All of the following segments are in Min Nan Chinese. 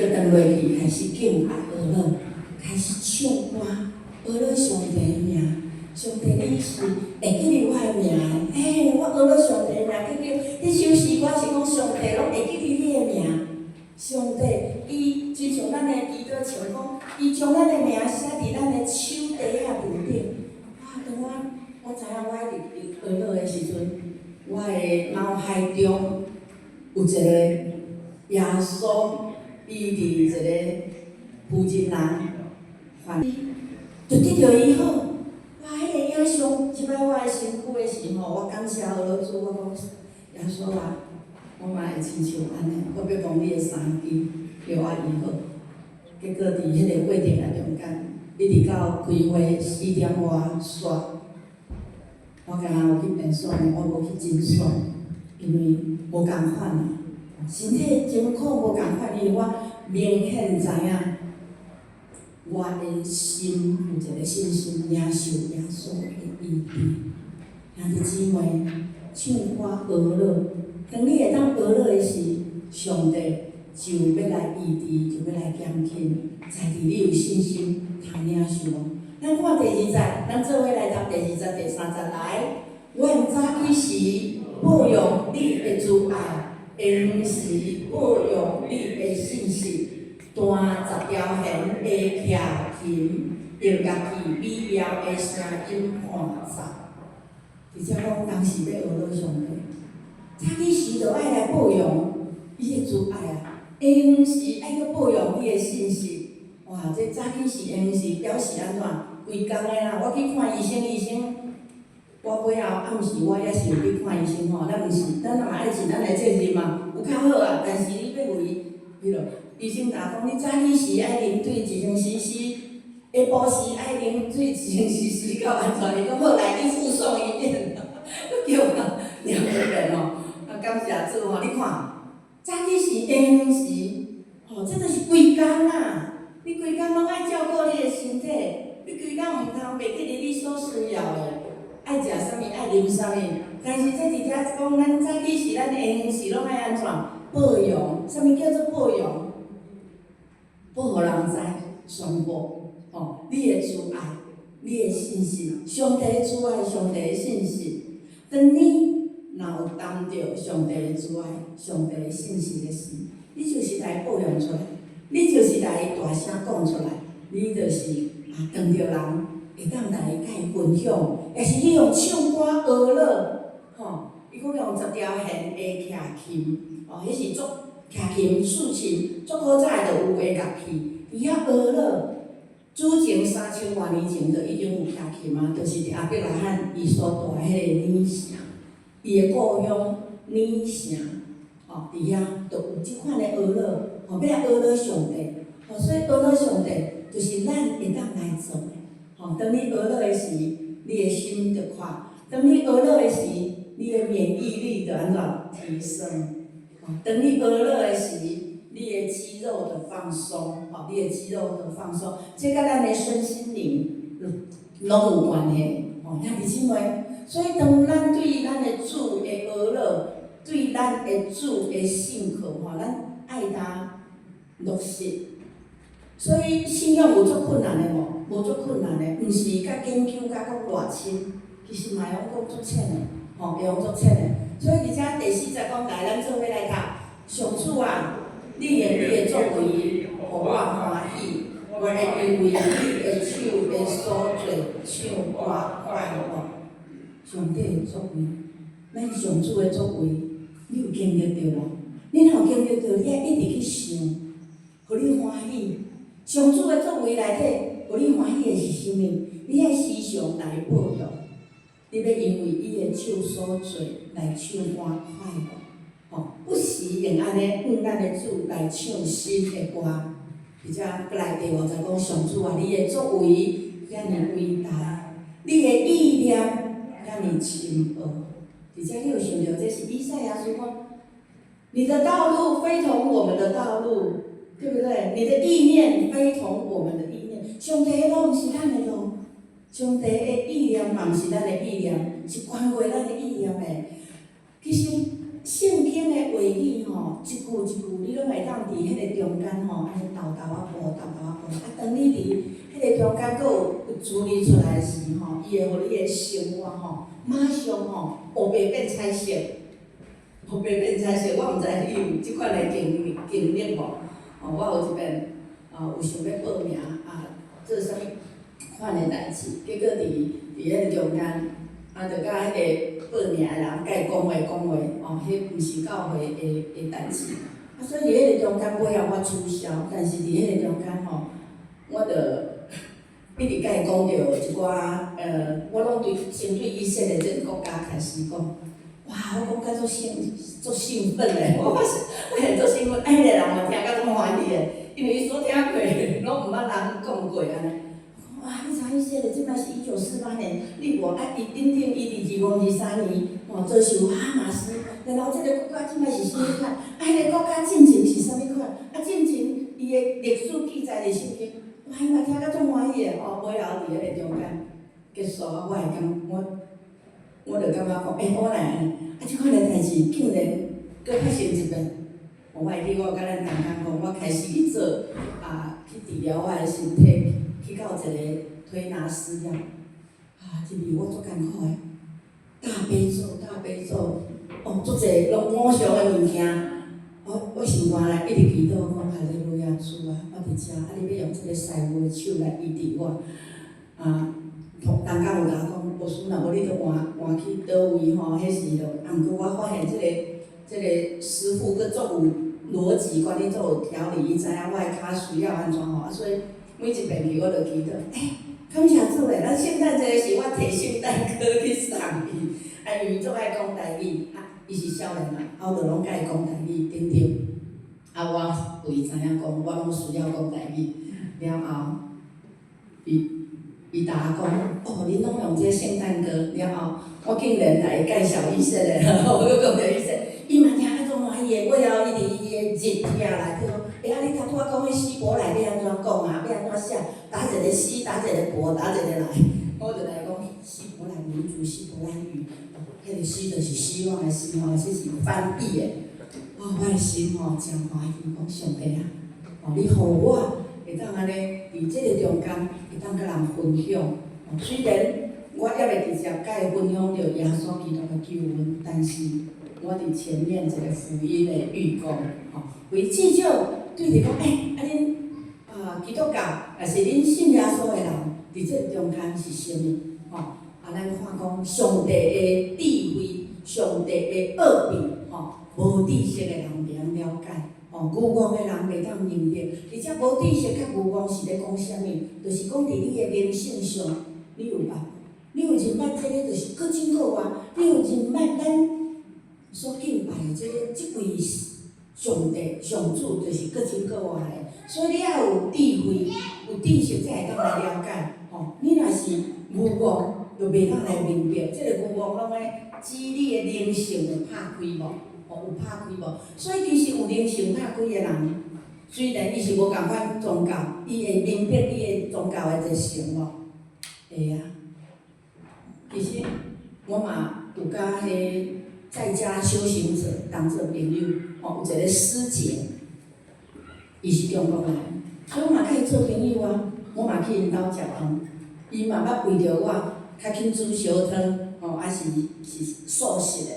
閣轉落去開始敬拜哀樂，開始唱歌，哀樂上帝的名。上帝你是會記得我的名，欸，我學了上帝的名，記記，彼首詩歌是講上帝攏會記得你的名。上帝，伊親像咱的祈禱唱講，伊將咱的名寫佇咱的手蹄仔面頂。哇！當我知影我佇學樂的時陣，我的腦海中有一個耶穌，伊佇一個婦人人，就得著醫好。哇！彼個影像，這擺我的身軀的時吼，我感謝阿老主，我講耶穌啊，我嘛會親像按呢，我欲講你的衫襟，予我醫好。結果佇彼個過程的中間，一直到開會4點外煞，我敢若有去診所，我無去診所，因為無仝款啊，身體情況無仝款，因為我明顯知影，我的心有一個信心領受耶穌的醫治。兄弟姊妹，唱歌哀樂，當你會當哀樂的時，上帝就欲來醫治，就欲來減輕，在佇你有信心通領受無？咱看第二節，咱做伙來讀第二節、第三節來。願早起時報揚你的慈愛，下昏時報揚你的信實。彈十條弦的徛琴，用樂器美妙的聲音伴奏。而且講當時欲學樂上帝，早起時就愛來報揚伊的慈愛啊，下昏時愛閣報揚你的信實。哇！這早起時、下昏時表示按怎？規工的啦，我去看醫生，醫生，我尾後暗時我也是有去看醫生吼。咱毋是，咱嘛愛盡咱的責任嘛，有較好啊。但是你欲為彼落，醫生若講你早起時愛啉水1000 cc，下晡時愛啉水1000 cc 到安怎？伊講好來，你複誦一遍，叫我兩個人哦。啊，感謝主吼！你看，早起時、下昏時，吼，這就是規工啊！你規工攏愛照顧你的身體，你規工毋通袂記得你所需要的，愛食啥物，愛啉啥物。但是這佇遮講，咱早起時、咱下昏時攏愛按怎？報揚，啥物叫做報揚？報予人知，宣布，吼，你的慈愛，你的信實，上帝的慈愛，上帝的信實。當你若有擔著上帝的慈愛、上帝的信實的時，你就是來報揚出來，你就是來大聲講出來，你就是啊，當著人會當來共伊分享，也是你用唱歌哀樂，吼，伊講用十條弦的徛琴，哦，彼是足徛琴、豎琴，足古早就有的樂器，佇遐哀樂。主前3000外年前就已經有徛琴啊，就是佇亞伯拉罕伊所住的彼個珥城，伊的故鄉珥城，吼，佇遐就有這款的哀樂，吼，欲來哀樂上帝，吼，所以哀樂上帝就是咱會當來做的，吼，當你哀樂的時，你的心就快；當你哀樂的時，你的免疫力就按怎提升，吼，當你哀樂的時，你的肌肉就放鬆，吼，你的肌肉就放鬆，這佮咱的身心靈攏有關係，吼，兄弟姊妹。所以當咱對咱的主的哀樂，對咱的主的信靠，吼，咱愛共落實。所以信仰有足困難的無？無足困難的，毋是較研究較閣偌深，其實嘛會用講足淺的，吼，會用足淺的。所以佇遮第四節講來，咱做伙來讀。上主啊，你用你的作為，予我歡喜，我會因為你的手的所做，唱歌快樂。上帝的作為，咱上主的作為，你有經歷著無？你若有經歷著，你愛一直去想，予你歡喜。上主的作為內底，予你歡喜的是啥物？你愛時常來報揚，你欲因為伊的手所做來唱歌快樂，吼，不時用按呢向咱的主來唱新的歌。而且閣來第五節講，上主啊，你的作為遐爾偉大，你的意念遐爾深奧。而且你有想著，這是以賽亞書講，你的道路非同我們的道路，對不對？你的意念非同我們的意念。上帝的路毋是咱的路，上帝的意念嘛毋是咱的意念，是懸過咱的意念的。其實聖經的話語吼，一句一句，你攏會當佇彼个中間吼，按呢沓沓仔步，沓沓仔步。啊，當你佇彼个中間閣有處理出來時吼，伊會予你的生活吼，馬上吼，烏白變彩色，烏白變彩色。我毋知你有這款的經歷無？吼，我有一遍啊，有想欲報名啊，做啥物款的代誌，結果佇彼个中間，啊，就佮彼个報名的人共伊講話講話，哦，彼毋是教會的代誌。啊，所以佇彼个中間尾仔我取消，但是佇彼个中間吼，我就一直共伊講著一寡，我攏對先對以色列這个國家開始講。哇！我講甲足興足興奮的，我會足興奮，啊，彼个人嘛聽甲足歡喜的，因為伊所聽過攏毋捌人講過按呢。哇！你知影以色列這擺是1948年立國，啊，伊頂頂伊佇2023年吼遭受哈馬斯，然後這个國家這擺是啥物款？啊，彼个國家進前是啥物款？啊，進前伊的歷史記載佇聖經，哇！伊嘛聽甲足歡喜的，哦，尾後佇彼个中間結束啊，我會感我我就感覺講，欸，我來按呢，啊，這款的代誌竟然閣發生一遍。我會記我佮咱同工講，我開始去做啊，去治療我的身體，去到一个推拿師了。啊，這裡我足艱苦的，大悲咒，大悲咒，哦，足濟攏五常的物件，我心肝內一直祈禱講哈利路亞主啊，我佇遮，啊，你欲用這个師傅的手來醫治我。啊，同同工有共我講，無輸若無你著換換去佗位吼，彼時就，啊，毋過我發現這个師傅閣足有邏輯，關你足有條理，伊知影我的跤需要按怎吼，啊，所以每一遍去我就祈禱，欸，感謝主咧，咱聖誕節時我提聖誕歌去送伊，啊，因為足愛講台語，啊，伊是少年人，啊，我就攏共伊講台語，等等，啊，我為知影講，我攏需要講台語，了後，伊伊共我講，哦，恁攏用這聖誕歌，了後，我竟然來介紹以色列，我閣講著以色列，伊嘛聽甲足歡喜的，尾後伊佇伊的日記內底講，欸，啊，你頭拄仔講彼希伯來欲按怎講啊？欲按怎寫？打一个希，打一个伯，打一个來，我就來講希伯來民族，希伯來語，哦，彼个希就是希望的希吼，這是翻譯的。哦，我的心吼誠歡喜，講上帝啊，哦，你予我會當按呢，佇這个中間會當佮人分享。哦，雖然我猶未直接共伊分享著耶穌基督的救恩，但是我佇前面一个福音的預告，吼，為至少對著講，欸，啊恁啊基督教，抑是恁信耶穌的人，佇這个中間是啥物？吼，啊，咱看講上帝的智慧，上帝的奧秘，吼，無知識的人袂曉了解，吼，愚戇的人袂當明白。而且無知識佮愚戇是咧講啥物？就是講佇你的靈性上，你有捌？你有認捌這个就是閣真閣活？你有認捌咱所敬拜的這位上帝、上主，就是閣真閣活的。所以你愛有智慧、有知識，才會當來了解。吼，你若是愚戇，就袂當來明白。這个愚戇攏咧指你的靈性有拍開無？吼，有拍開無？所以其實有靈性拍開的人，雖然伊是無仝款宗教，伊會明白你的宗教的熱誠無？會啊。其實我嘛有佮彼在家修行者當做朋友，吼，有一个師姐，伊是中國來，所以我嘛佮伊做朋友啊。我嘛去𪜶兜食飯，伊嘛捌為著我較肯煮燒湯，吼，啊是素食的。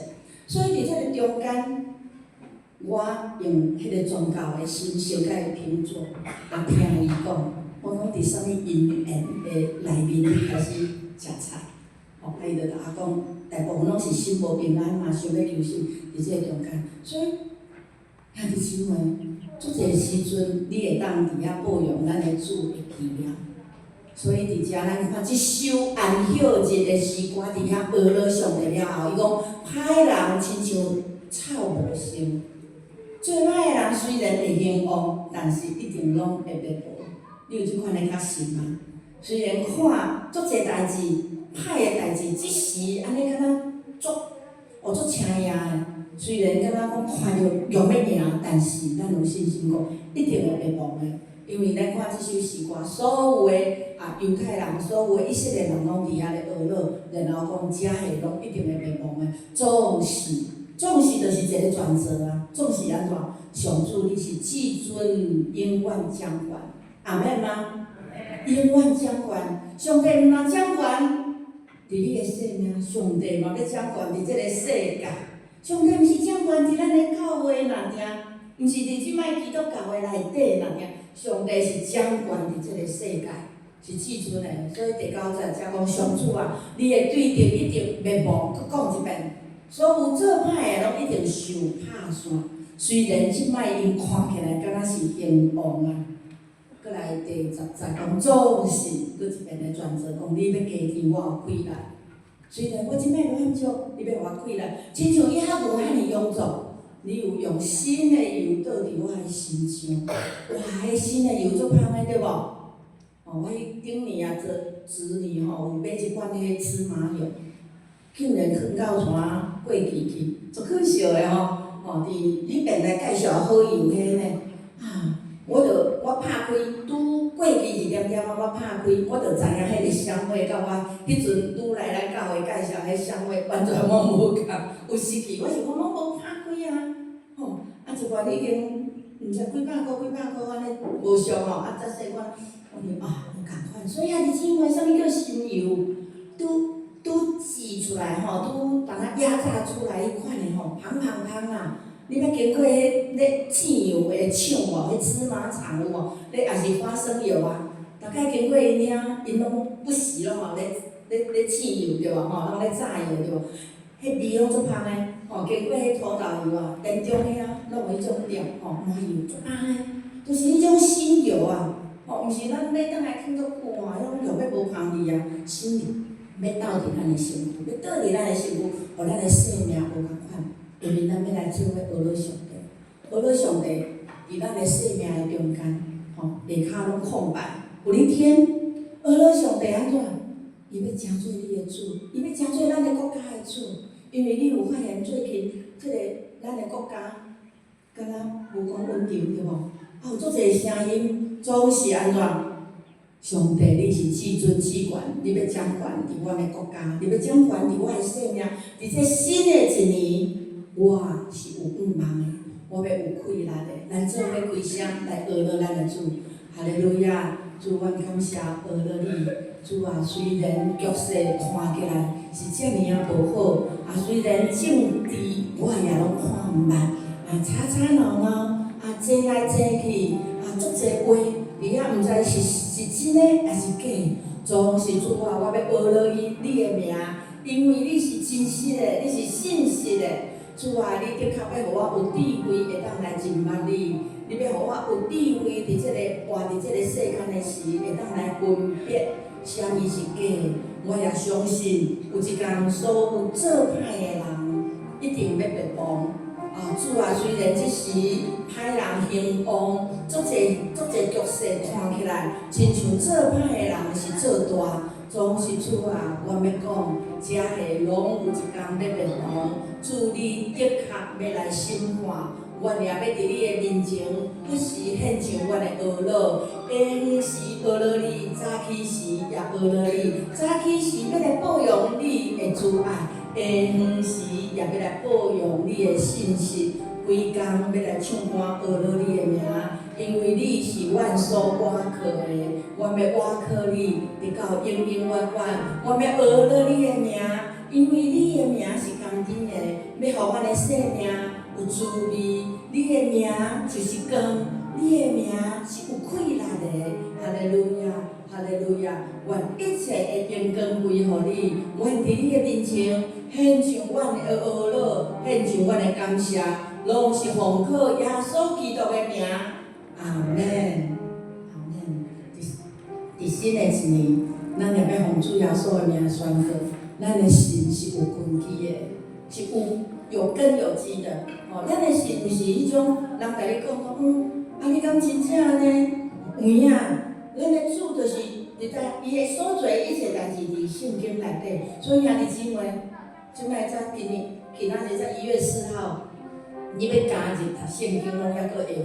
所以佇這个中間，我用彼个宗教的心先共伊平坐，啊聽伊講，我講佇啥物因緣的內面，你開始食菜，吼，啊伊就共我講，大部分攏是心無平安嘛，想欲求生，佇這个中間，所以兄弟姊妹，足濟時陣你會當佇遐報用咱的主的奇妙。所以佇遮咱看這首安息日的詩歌佇遐學了上帝了後，伊講歹人親像草無生，做歹的人雖然會興旺，但是一定攏會滅亡。你有這款的確信嗎？雖然看足濟代誌，歹的代誌，這時按呢敢若足哦足晟贏的，雖然敢若講看著強欲贏，但是咱有信心講一定會滅亡的。因為咱看這首詩歌，所有的啊猶太人，所有的以色列人攏佇遐咧哀樂，然後講遮下攏一定會滅亡的，總是總是就是一個轉折啊，總是按怎？上主你是至尊，永遠掌權，阿們嗎？永遠掌權，上帝毋但掌權佇你的生命，上帝嘛欲掌權佇這個世界。上帝毋是掌權佇咱的教會爾爾，毋是佇這擺基督教會內底爾爾，上帝是掌權佇這個世界，是至尊的。所以第九節才講上主啊，你會對著一定滅亡，閣講一遍，所有做歹的攏一定受拍散。雖然這擺𪜶看起來敢若是興旺啊，閣來第十節講總是閣一遍的轉折，講你欲加添我有氣力。雖然我這擺無滿足，你欲予我氣力，親像野牛遐爾勇壯，你有用新的油倒佇我的身上，哇！彼新的油足芳的對無？哦，我彼頂年啊，侄女吼有買一罐彼芝麻油，竟然囥到像過期去，足可惜的吼！吼，佇彼邊來介紹好油彼呢，啊，我就我拍開拄過期一點點啊，我拍開我就知影彼個香味，佮我彼陣拄來咱教會介紹彼香味完全攏無仝，有時期我是講攏無拍開啊，吼，啊一罐已經毋知幾百箍幾百箍按呢無俗吼，啊遮細罐，我想啊無仝款，所以兄弟姊妹，啥物叫新油？拄拄擠出來吼，拄當啊壓榨出來彼款的吼，芳芳芳啊！你捌經過彼咧製油的廠無？彼芝麻廠有無？咧抑是花生油啊？大概經過𪜶遐，𪜶攏不時攏吼咧咧咧製油對無？吼，攏咧榨油對無？彼味攏足芳的，吼，經過彼土豆油啊，田中遐攏有彼種料吼，麻油足芳的，就是彼種新油啊，吼，毋是咱買轉來囥足久吼，彼種油欲無芳味啊，新油欲倒佇咱的身軀，欲倒佇咱的身軀，予咱的生命無仝款。因為咱欲來做伙學了上帝，學了上帝佇咱的生命的中間，吼，下跤攏空白。有一天，學了上帝按怎？伊欲成做你的主，伊欲成做咱的國家的主。因為你有發現最近這個咱的國家，敢若無講穩定對無？啊，有足濟聲音，總是按怎？上帝，你是至尊至懸，你欲掌權佇阮的國家，你欲掌權佇我的生命，佇這新的一年，我是有盼望的，我欲有氣力的，咱做伙開聲來學了咱的主，哈利路亞！主，阮感謝學了你。主啊，雖然局勢看起來是遮爾仔無好，啊，雖然政治我也攏看毋捌，啊，吵吵鬧鬧，啊，爭來爭去，啊，足濟話，佇遐毋知是是真的抑是假，總是主啊，我欲學了伊你的名，因為你是真實的，你是信實的。主啊，你的確欲予我有智慧，會當來認捌你；你欲予我有智慧，佇這個活佇這個世間的時，會當來分別啥物是假。我也相信，有一工所有做歹的人一定欲滅亡。啊，主啊，雖然這時歹人興旺，足濟足濟局勢看起來，親像做歹的人是做大，總是主啊，我欲講，遮個攏有一工欲滅亡。主你的確欲來審判，阮也欲佇你的面前，不時獻上阮的哀禱，下昏時哀禱你，早起時也哀禱你，早起時欲來報揚你的慈愛，下昏時也欲來報揚你的信實，規工欲來唱歌哀禱你的名，因為你是阮所倚靠的，阮欲倚靠你，直到永永遠遠，阮欲哀禱你的名，因為你的名是甘甜的，欲予阮的生命有滋味。你的名就是光，你的名是有氣力的。哈利路亞，哈利路亞！願一切的榮光歸予你。阮佇你的面前獻上阮的哀禱，獻上阮的感謝，攏是奉靠耶穌基督的名。阿們，阿們。佇新的一年，咱也欲奉主耶穌的名宣告，咱的信是有根基的，是有根有基的。吼，咱的信毋是彼種人共你講講，啊你敢真正按呢？有影，咱的主就是佇在伊的所做一切代誌佇聖經內底，所以兄弟姊妹，這擺才今年今仔日才1月4號，你欲加入讀聖經攏猶閣會有，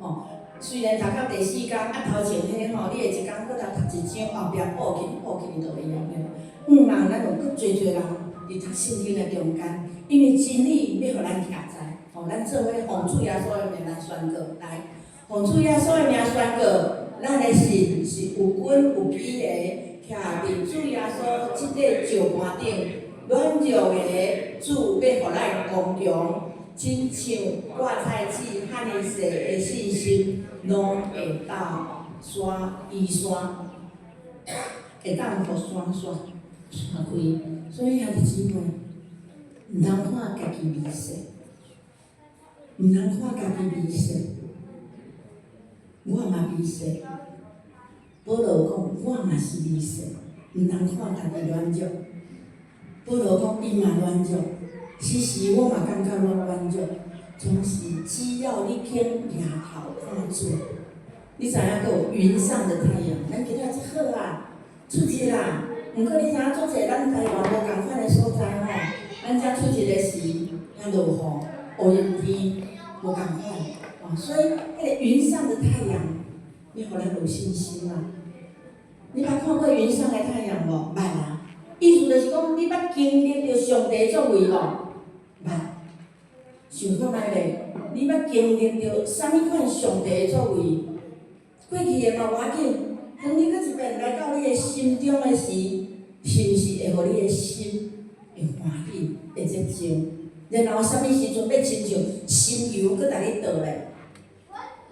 吼。雖然讀到第四工，啊頭前彼吼，你會一工閣讀讀一章，後壁補起補起就會用的。毋人咱有閣濟濟人，佇讀聖經的中間，因為真理欲予咱徛在，吼，咱做伙奉主耶穌的名來宣告，來，奉主耶穌的名宣告，咱的信是有根有基的，徛佇主耶穌這塊石盤頂，軟弱的主欲予咱剛強，親像掛菜籽遐爾細的信心，攏會到山移山，會當予山煞散開。所以兄弟姊妹，毋通看家己微細，毋通看家己微細。我嘛微細，保羅講我嘛是微細，毋通看家己軟弱。保羅講伊嘛軟弱，時時我嘛感覺我軟弱。總是只要你肯抬頭看主，你知影閣有雲上的太陽，咱今仔這好啊，出日啦。毋過你知影足濟咱台灣無仝款的所在吼，咱遮出日的時，遐落雨、烏陰天，無仝款。哦，所以彼个雲上的太陽，你予咱有信心啊！你捌看過雲上的太陽無？捌啊！意思就是講，你捌經歷著上帝作為無？捌。想看覓咧？你捌經歷著啥物款上帝的作為？過去的嘛無要緊，當你閣一遍來到你的心中的時，是毋是會予你的心會歡喜、會熱情？然後啥物時陣欲親像心油閣共你倒咧？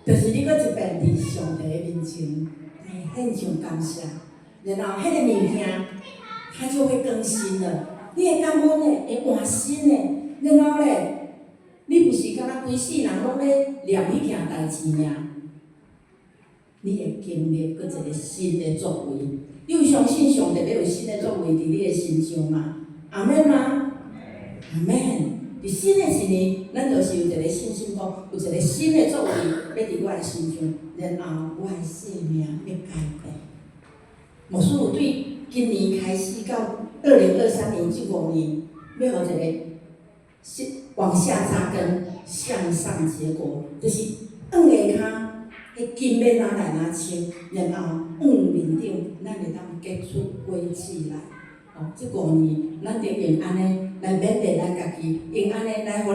就是你閣一遍佇上帝的面前來獻上感謝，然後彼个物件，它就會更新了。你會感恩的，會換新的，然後咧，你毋是敢若規世人攏咧念彼件代誌爾，你會經歷閣一个新的作為。你有相信上帝欲有新的作為佇你的身上嗎？阿們嗎？阿們。佇新的一年，咱就是有一个信心，講有一个新的作為欲佇我的身上，然後我的生命欲改變。牧師有對今年開始到2023年這五年，欲予一个是往下扎根，向上結果，就是往下跤，彼根欲哪來哪深，然後往面頂，咱會當結出果子來。哦，這五年，咱著用按呢來勉勵咱家己，用按呢來予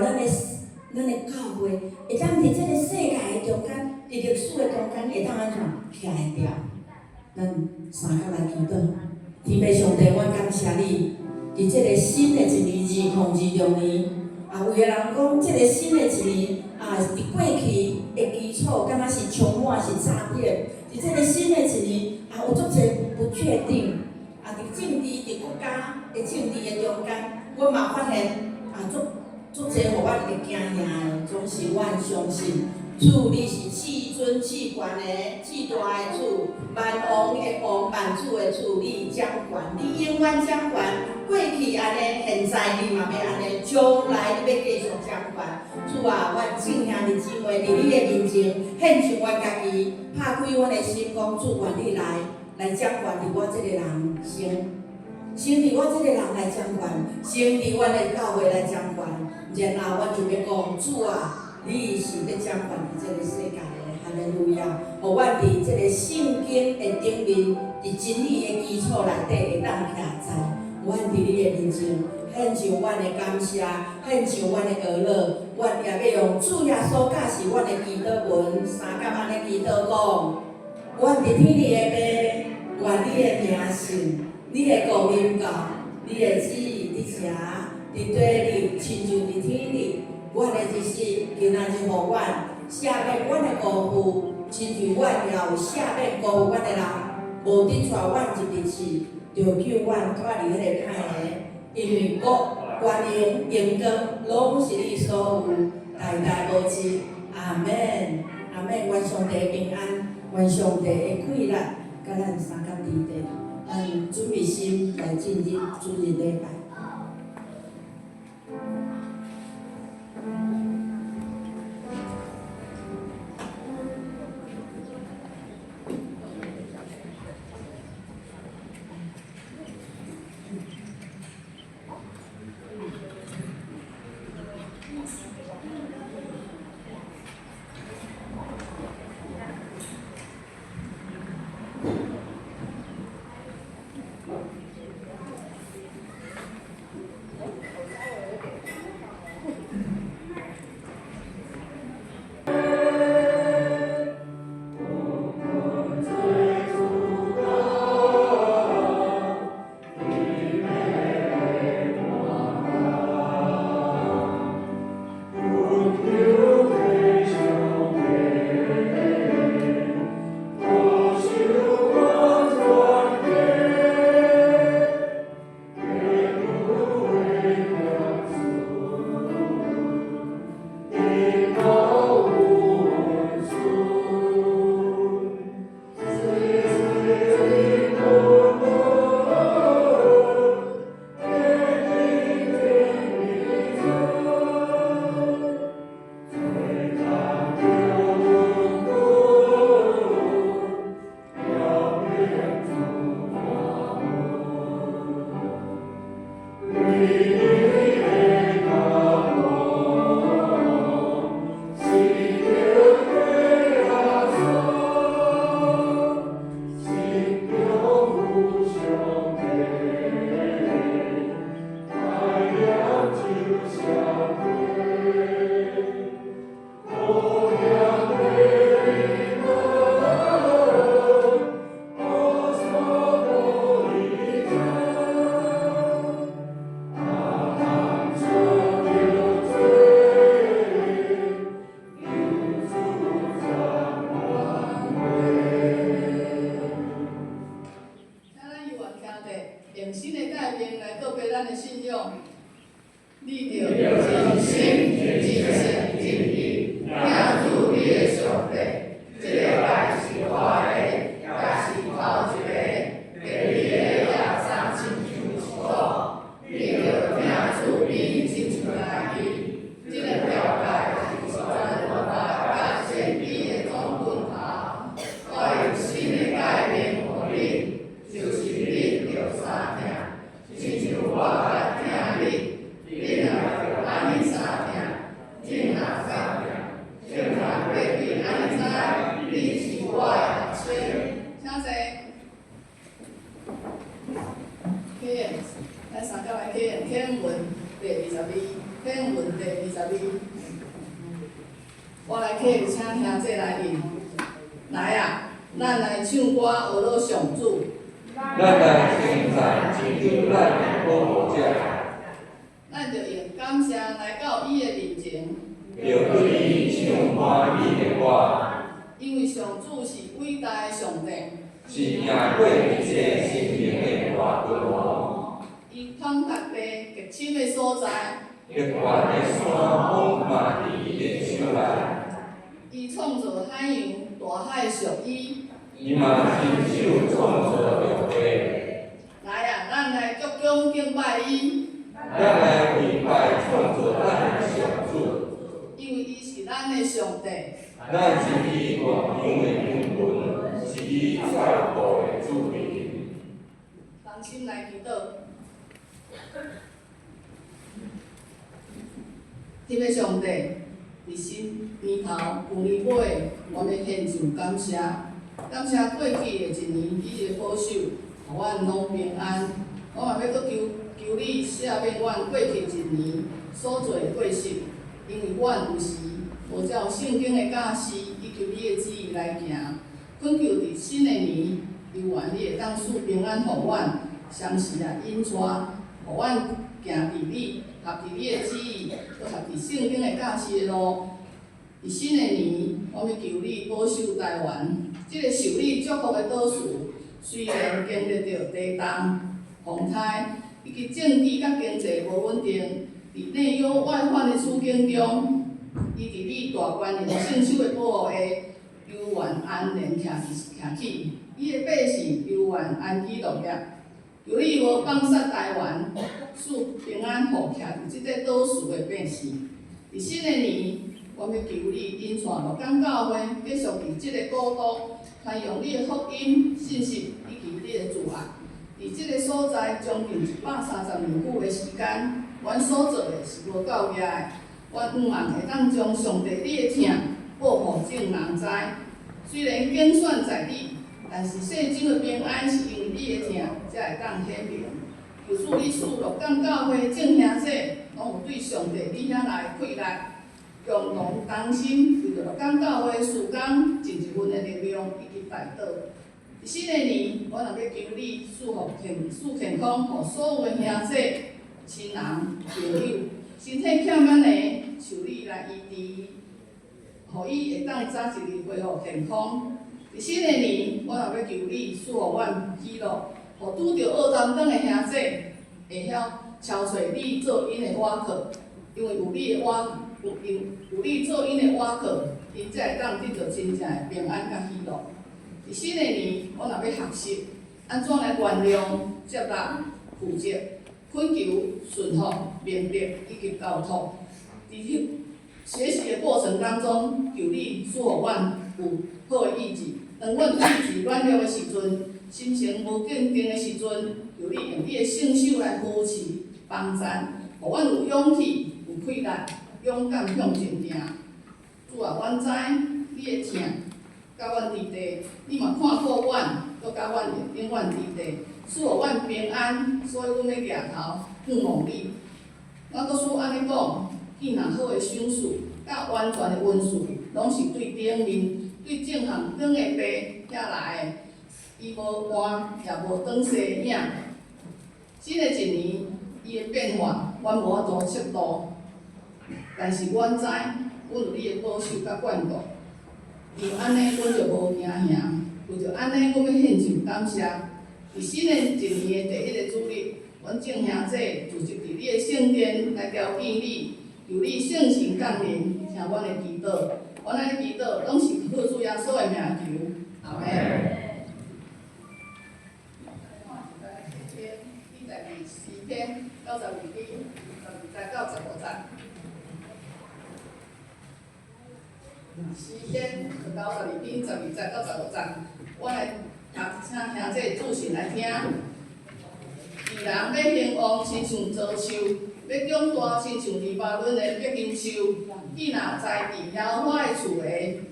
咱的教會，會當佇這个世界的中間，佇歷史的中間，會當按怎徛會牢？咱三甲來祈禱，天父上帝，阮感謝你，佇這个新的一年2026年，啊，有的人講，這个新的一年啊，佇過去的基礎，敢若是充滿是詐騙。佇這个新的一年，啊，有足濟不確定。啊，佇政治、佇國家的政治的中間，阮嘛發現啊，足足濟予阮會驚嚇的，總是阮相信，主你是至尊至懸的、至大的主，萬王的王、萬主的主，你掌權，你永遠掌權。過去按呢，現在你嘛欲按呢，將來你欲繼續掌權。主啊，阮眾兄弟姊妹佇你的面前獻上阮家己，拍開阮的心，講主願你來。來掌權佇我這个人生，先佇我這個人來掌權，先佇阮的教會來掌權，然後阮就欲講，主啊，你是欲掌權佇這个世界的，哈利路亞！予阮佇這个聖經的頂面，佇真理的基礎內底會當徛在，阮佇你的面前獻上阮的感謝，獻上阮的哀樂，阮也欲用主耶穌教示阮的祈禱文，相佮按呢祈禱講，阮佇天裡的父。願你的名聖，你的國臨到，你的旨意佇遮，佇地裡，親像佇天裡。阮的日食今仔日予阮，赦免阮的辜負，親像阮也有赦免辜負阮的人。無得帶阮入入試，著救阮脫離彼个歹的。因為國、權榮、榮光，攏是你所有，代代無盡。阿們，阿們，願上帝平安，願上帝的快樂。佮咱相佮佇咧，咱準備心來進入主日禮拜。經文第22。我來客請兄弟來應。來啊，咱來唱歌學樂上主。咱來稱讚拯救咱的保護者。咱著用感謝來到伊的面前。著對伊唱歡喜的歌。因為上主是偉大的上帝。是贏過一切神明的大君王。伊統轄地極深的所在。極懸的山峰嘛佇伊的手內。伊創造海洋，大海屬伊。伊嘛親手創造陸地。來啊，咱來鞠躬敬拜伊。咱來跪拜創造咱的上主。因為伊是咱的上帝。咱是伊牧養的羊群，是伊照顧的子民。同心來祈禱。天父上帝，佇新年頭、舊年尾，我欲獻上感謝，感謝過去的一年你的保守，予阮攏平安。我嘛欲閣求求你赦免阮過去一年所做的過失，因為阮有時無照聖經的教示以及你的旨意來行。懇求佇新的年，猶原你會當賜平安予阮，常時啊引帶，予阮行佇你合佇你的旨意，閣合佇聖經的教示的路。佇新的年，我欲求你保守台灣，這个受你祝福的島嶼，雖然經歷著地動、風災以及政治佮經濟無穩定，佇內憂外患的處境中，伊佇你大權能聖手的保護下，猶原安然徛徛起。伊的百姓猶原安居樂業。求你無放殺台灣，賜平安予徛佇這个島嶼的百姓。佇新的年，我欲求你引帶鹿港教會繼續佇這个國度傳揚你的福音信息以及你的慈愛。佇這个所在將近130年久的時間，阮所做的是無夠額的。阮向望會當將上帝你的疼報予眾人知。雖然競選在你，但是世上的平安是因為你的疼才會當顯明。求主你賜鹿港教會眾兄弟，攏有對上帝你遐來的氣力，共同同心為著鹿港教會事工盡一份的力量以及代禱。佇新的年，我若欲求你賜福健賜健康，予所有的兄弟、親人、朋友，身體欠安的，求你來醫治，予伊會當早一日恢復健康。佇新的年，我若欲求你賜予阮喜樂，予拄著僫擔當的兄弟會曉超揣你做𪜶的倚靠，因為有你的倚，有因有你做𪜶的倚靠，𪜶才會當得著真正的平安佮喜樂。佇新的年，我若欲學習按怎來原諒、接納、負責、懇求、順服、明白以及交託。佇學習的過程當中，求你賜予阮有好的意志。當阮意志軟弱的時陣，心情無堅定的時陣，求你用你的聖手來扶持、幫贊，予阮有勇氣、有氣力，勇敢向前行。主啊，阮知你的疼佮阮佇地，你嘛看顧阮，閣佮阮永遠佇地，賜予阮平安，所以阮欲舉頭仰望你。我閣使按呢講，見若好的賞賜，佮完全的恩賜，攏是對頂面、對正向光的父遐來的。伊無換，也無轉西影。新的一年，伊的變化，阮無法度測度，但是阮知，阮有你的保守佮眷顧。因為按呢，阮就無驚嚇。為著按呢，阮欲獻上感謝。佇新的一年的第一个主日，阮眾兄弟聚集佇你的聖殿來朝見你，求你聖神降臨，聽阮的祈禱。阮按呢祈禱，攏是靠主耶穌的名求，阿們。詩篇92篇12節到15節。詩篇92篇12節到15節，我來讀，請兄弟注神來聽。義人欲興旺，親像棗樹；欲長大，親像黎巴嫩的柏金樹。伊若栽佇耶和華的厝下，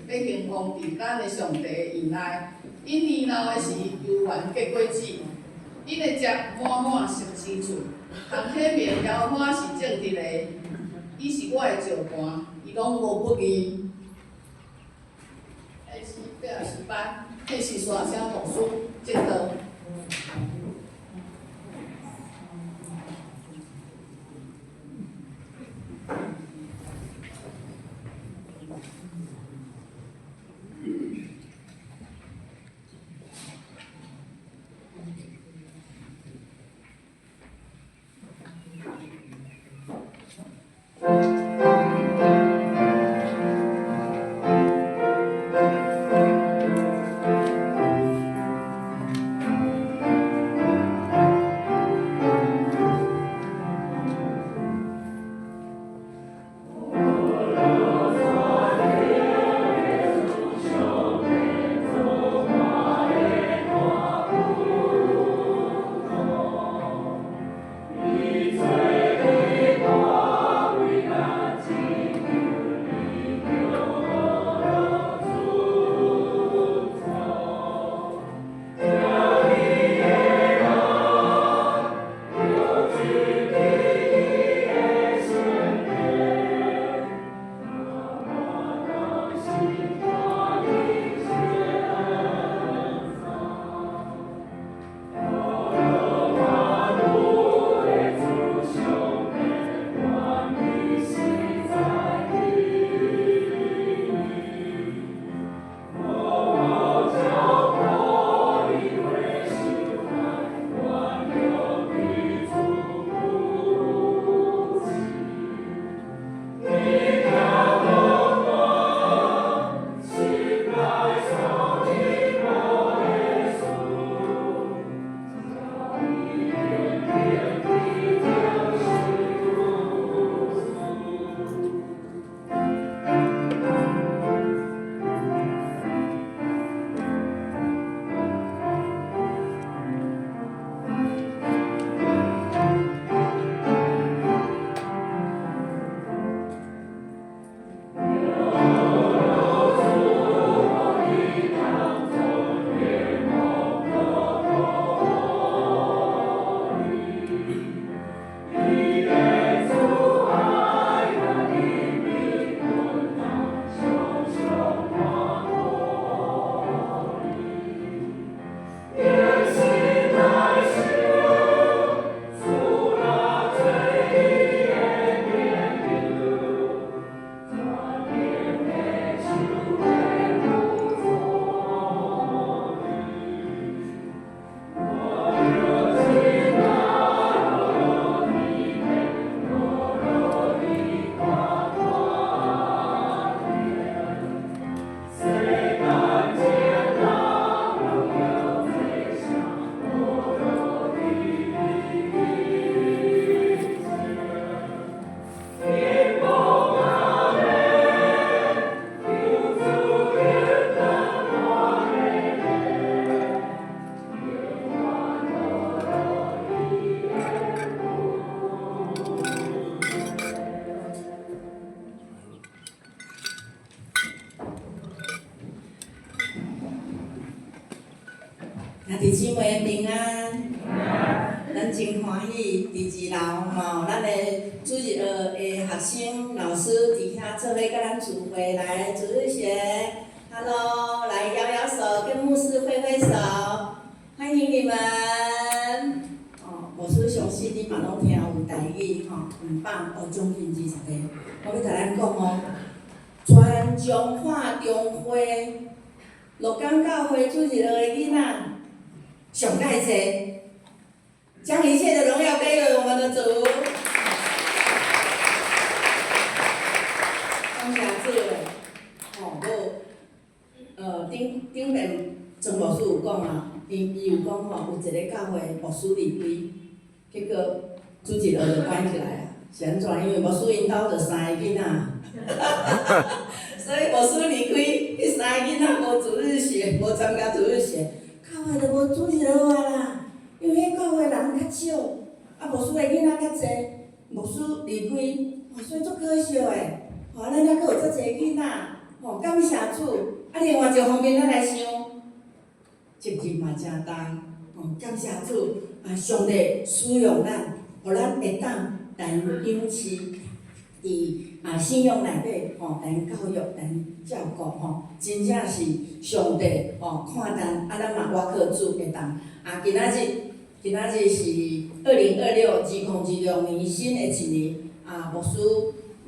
欲興旺佇咱的上帝的院內。𪜶年老的時，猶原結果子。𪜶的汁滿滿熟青翠，通顯明耶和華是正直的。伊是我的石磐，伊攏無不義。彼是88，彼是沙聲牧師證道。兄弟姊妹平安，咱真歡喜佇二樓嘛有咱的主日學的學生老師佇遐做伙佮咱聚會來主日學，Hello，來搖搖手，跟牧師揮揮手，歡迎你們。哦，牧師相信你嘛攏聽有台語吼，很棒，哦，將近20個，我欲共咱講哦，全彰化中會鹿港教會主日學的囡仔上蓋濟，將一切的榮耀歸給我們的主。感謝主的，吼，無，頂頂面曾牧師有講啊，伊伊有講吼，有一个教會牧師離開，結果主日學就關起來啊，是按怎？因為牧師𪜶兜就三个囡仔，所以牧師離開，彼三个囡仔無主日學，無參加主日學，教會就無主日學啊啦。因為彼教會人較少，啊牧師的囡仔較濟，牧師離開，哦，所以足可惜的。吼，咱猶閣有遮濟囡仔，吼，感謝主。啊，另外一方面，咱來想，責任嘛誠重，吼，感謝主，啊，上帝使用咱，予咱會當來養飼佇啊信仰內底吼，來教育、來照顧吼，真正是上帝吼看重，啊，咱嘛倚靠主會當。啊，今仔日，今仔日是2026、2026年新的一年，啊，牧師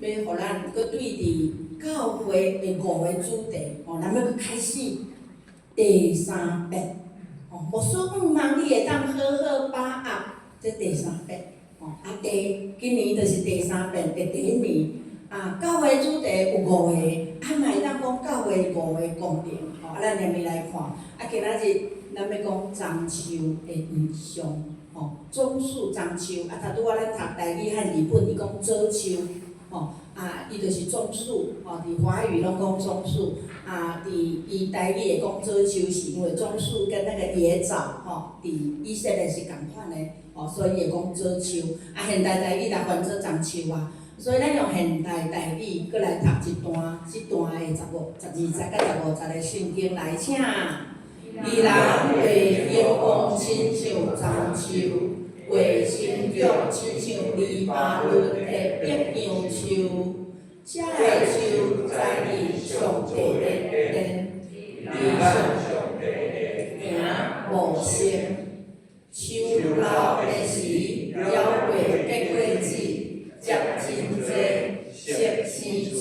欲予咱閣對佇教會的五个主題，吼，咱欲閣開始第三遍。吼，牧師向望你會當好好把握這第三遍。吼，啊，今年就是第三遍的第一年。啊，教會主題有五個，啊嘛會當講教會五個功能，吼，啊，咱連面來看。啊，今仔日咱欲講棕樹的異象，吼，棕樹棕樹，啊，頭拄仔咱讀台語漢字本，伊講棗樹，吼，啊，伊就是棕樹，吼，佇華語攏講棕樹，啊，佇伊台語會講棗樹，是因為棕樹跟那個椰棗，吼，佇以色列是仝款的，吼，所以會講棗樹。啊，現代台語來翻做棕樹啊。所以咱用現代台語閣來讀一段，這段的15、12節佮15節的聖經來，請。義人會興旺親像棕樹，會生長親像黎巴嫩的白楊樹。這个樹栽佇上帝的殿，佇上帝的營無聲。樹老的時，了會結果子，結真濟，熟生穗。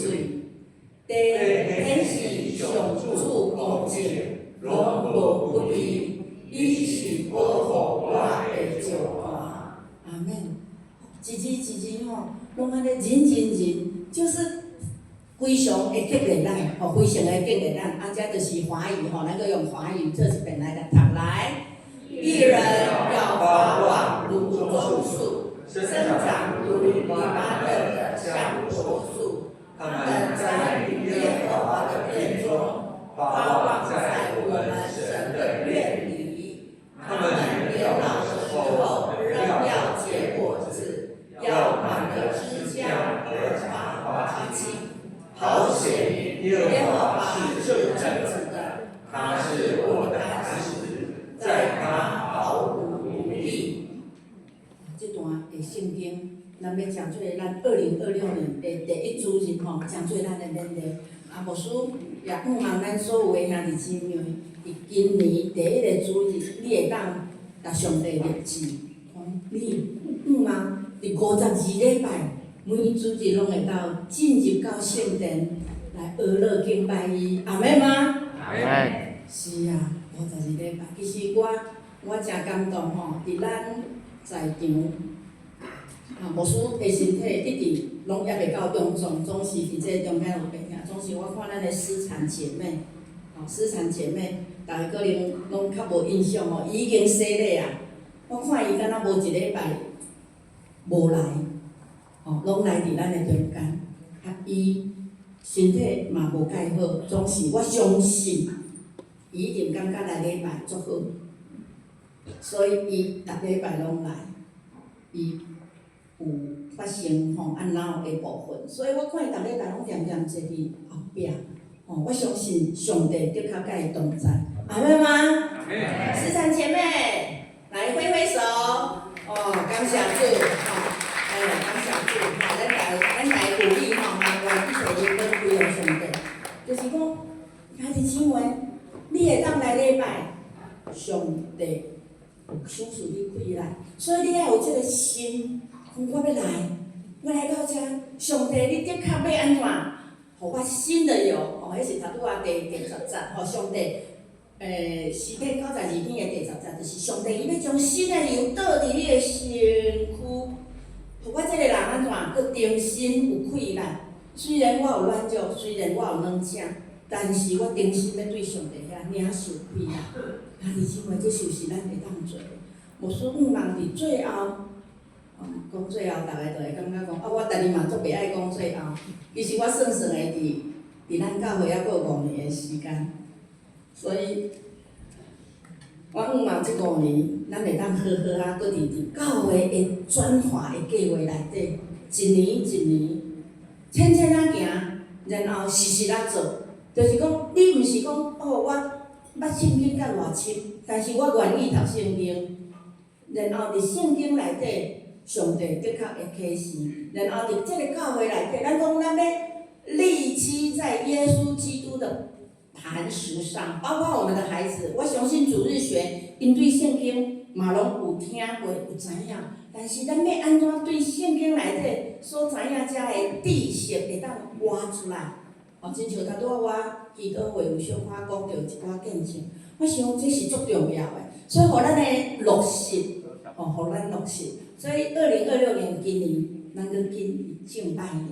地顯示上主公正，攏無不義，伊是保護我的石磐。阿們。一字一字吼，攏按呢認認認，就是非常會激勵咱，吼，非常會激勵咱。啊，這就是華語吼，咱閣用華語做一遍來共讀來。義人要發旺如棕樹，生長如黎巴嫩的香柏樹。他們在耶和華的殿中發旺在我們神的院裡。他們年老的時候仍要結果子，要滿了枝漿而發花莖。好顯明耶和華是正直的，他是我的磐石，在他毫無不義。這段的聖經，咱欲誠做咱2026年的第一主日吼，誠做咱的勉勵。啊，牧師也向望咱所有的兄弟姊妹，佇今年第一个主日，你會當共上帝立志，講你向望佇52禮拜，每主日攏會當進入到聖殿來學樂敬拜伊，阿們嗎？阿們。是啊，52禮拜，其實我誠感動吼，佇咱在場，啊，牧師的身體一直攏猶未夠強壯，總是佇這個中間有病疼。總是我看咱的思產姐妹，吼，思產姐妹，逐家可能攏較無印象吼，伊已經洗禮啊。我看伊敢若無一禮拜無來，吼，攏來佇咱的中間。啊，伊身體嘛無蓋好，總是我相信，伊一定感覺來禮拜足好，所以伊逐禮拜攏來，伊有發生吼按腦的部分，所以我看伊逐禮拜攏恬恬坐佇後壁，吼，我相信上帝的確佮伊同在，阿們嗎？思產姐妹，來揮揮手，哦，感謝主，吼，哎，感謝主，吼，咱來鼓勵吼，願一切人都歸向上帝，就是講，兄弟姊妹，你會當來禮拜，上帝有賞賜你氣力，所以你愛有這個心，講我欲來，我來到遮，上帝你的確欲按怎？予我新的油，吼，彼是頭拄仔第10節，吼，上帝，詩篇92篇的第10節，就是上帝伊欲將新的油倒佇你的身軀，予我這個人按怎？閣重新有氣力。雖然我有軟弱，雖然我有軟聲，但是我重新欲對上帝遐領受氣力。兄弟姊妹，這就是咱會當做的。牧師向望佇最後，講最後，逐家就會感覺講，啊，我家己嘛足袂愛講最後。其實我算算的佇咱教會猶閣有五年的時間，所以，我向望這五年，咱會當好好啊，閣佇教會的轉化的計劃內底，一年一年，淺淺仔行，然後實實仔做，就是講，你毋是講哦，我捌聖經甲偌深，但是我願意讀聖經，然後佇聖經內底，上帝的確會啟示。然後佇這个教會內底，咱講咱欲立基在耶穌基督的磐石上，包括我們的孩子。我相信主日學，𪜶對聖經嘛攏有聽過，有知影。但是咱欲按怎對聖經內底所知影遮的知識會當挖出來？哦，親像頭拄仔我祈禱會有小可講著一寡見證，我想這是足重要的，所以予咱的落實，哦，予咱落實。所以2026年今年，咱閣進敬拜年，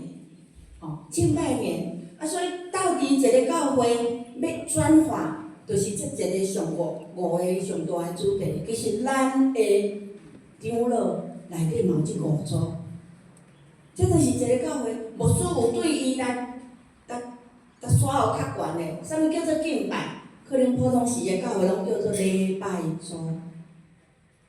哦，敬拜年。啊，所以到底一个教會欲轉化，就是這一個上五個上大的主題。其實咱的長老內底嘛有這五組，這就是一个教會牧師有對伊來，來刷有較懸的，啥物叫做敬拜？可能普通時的教會攏叫做禮拜組。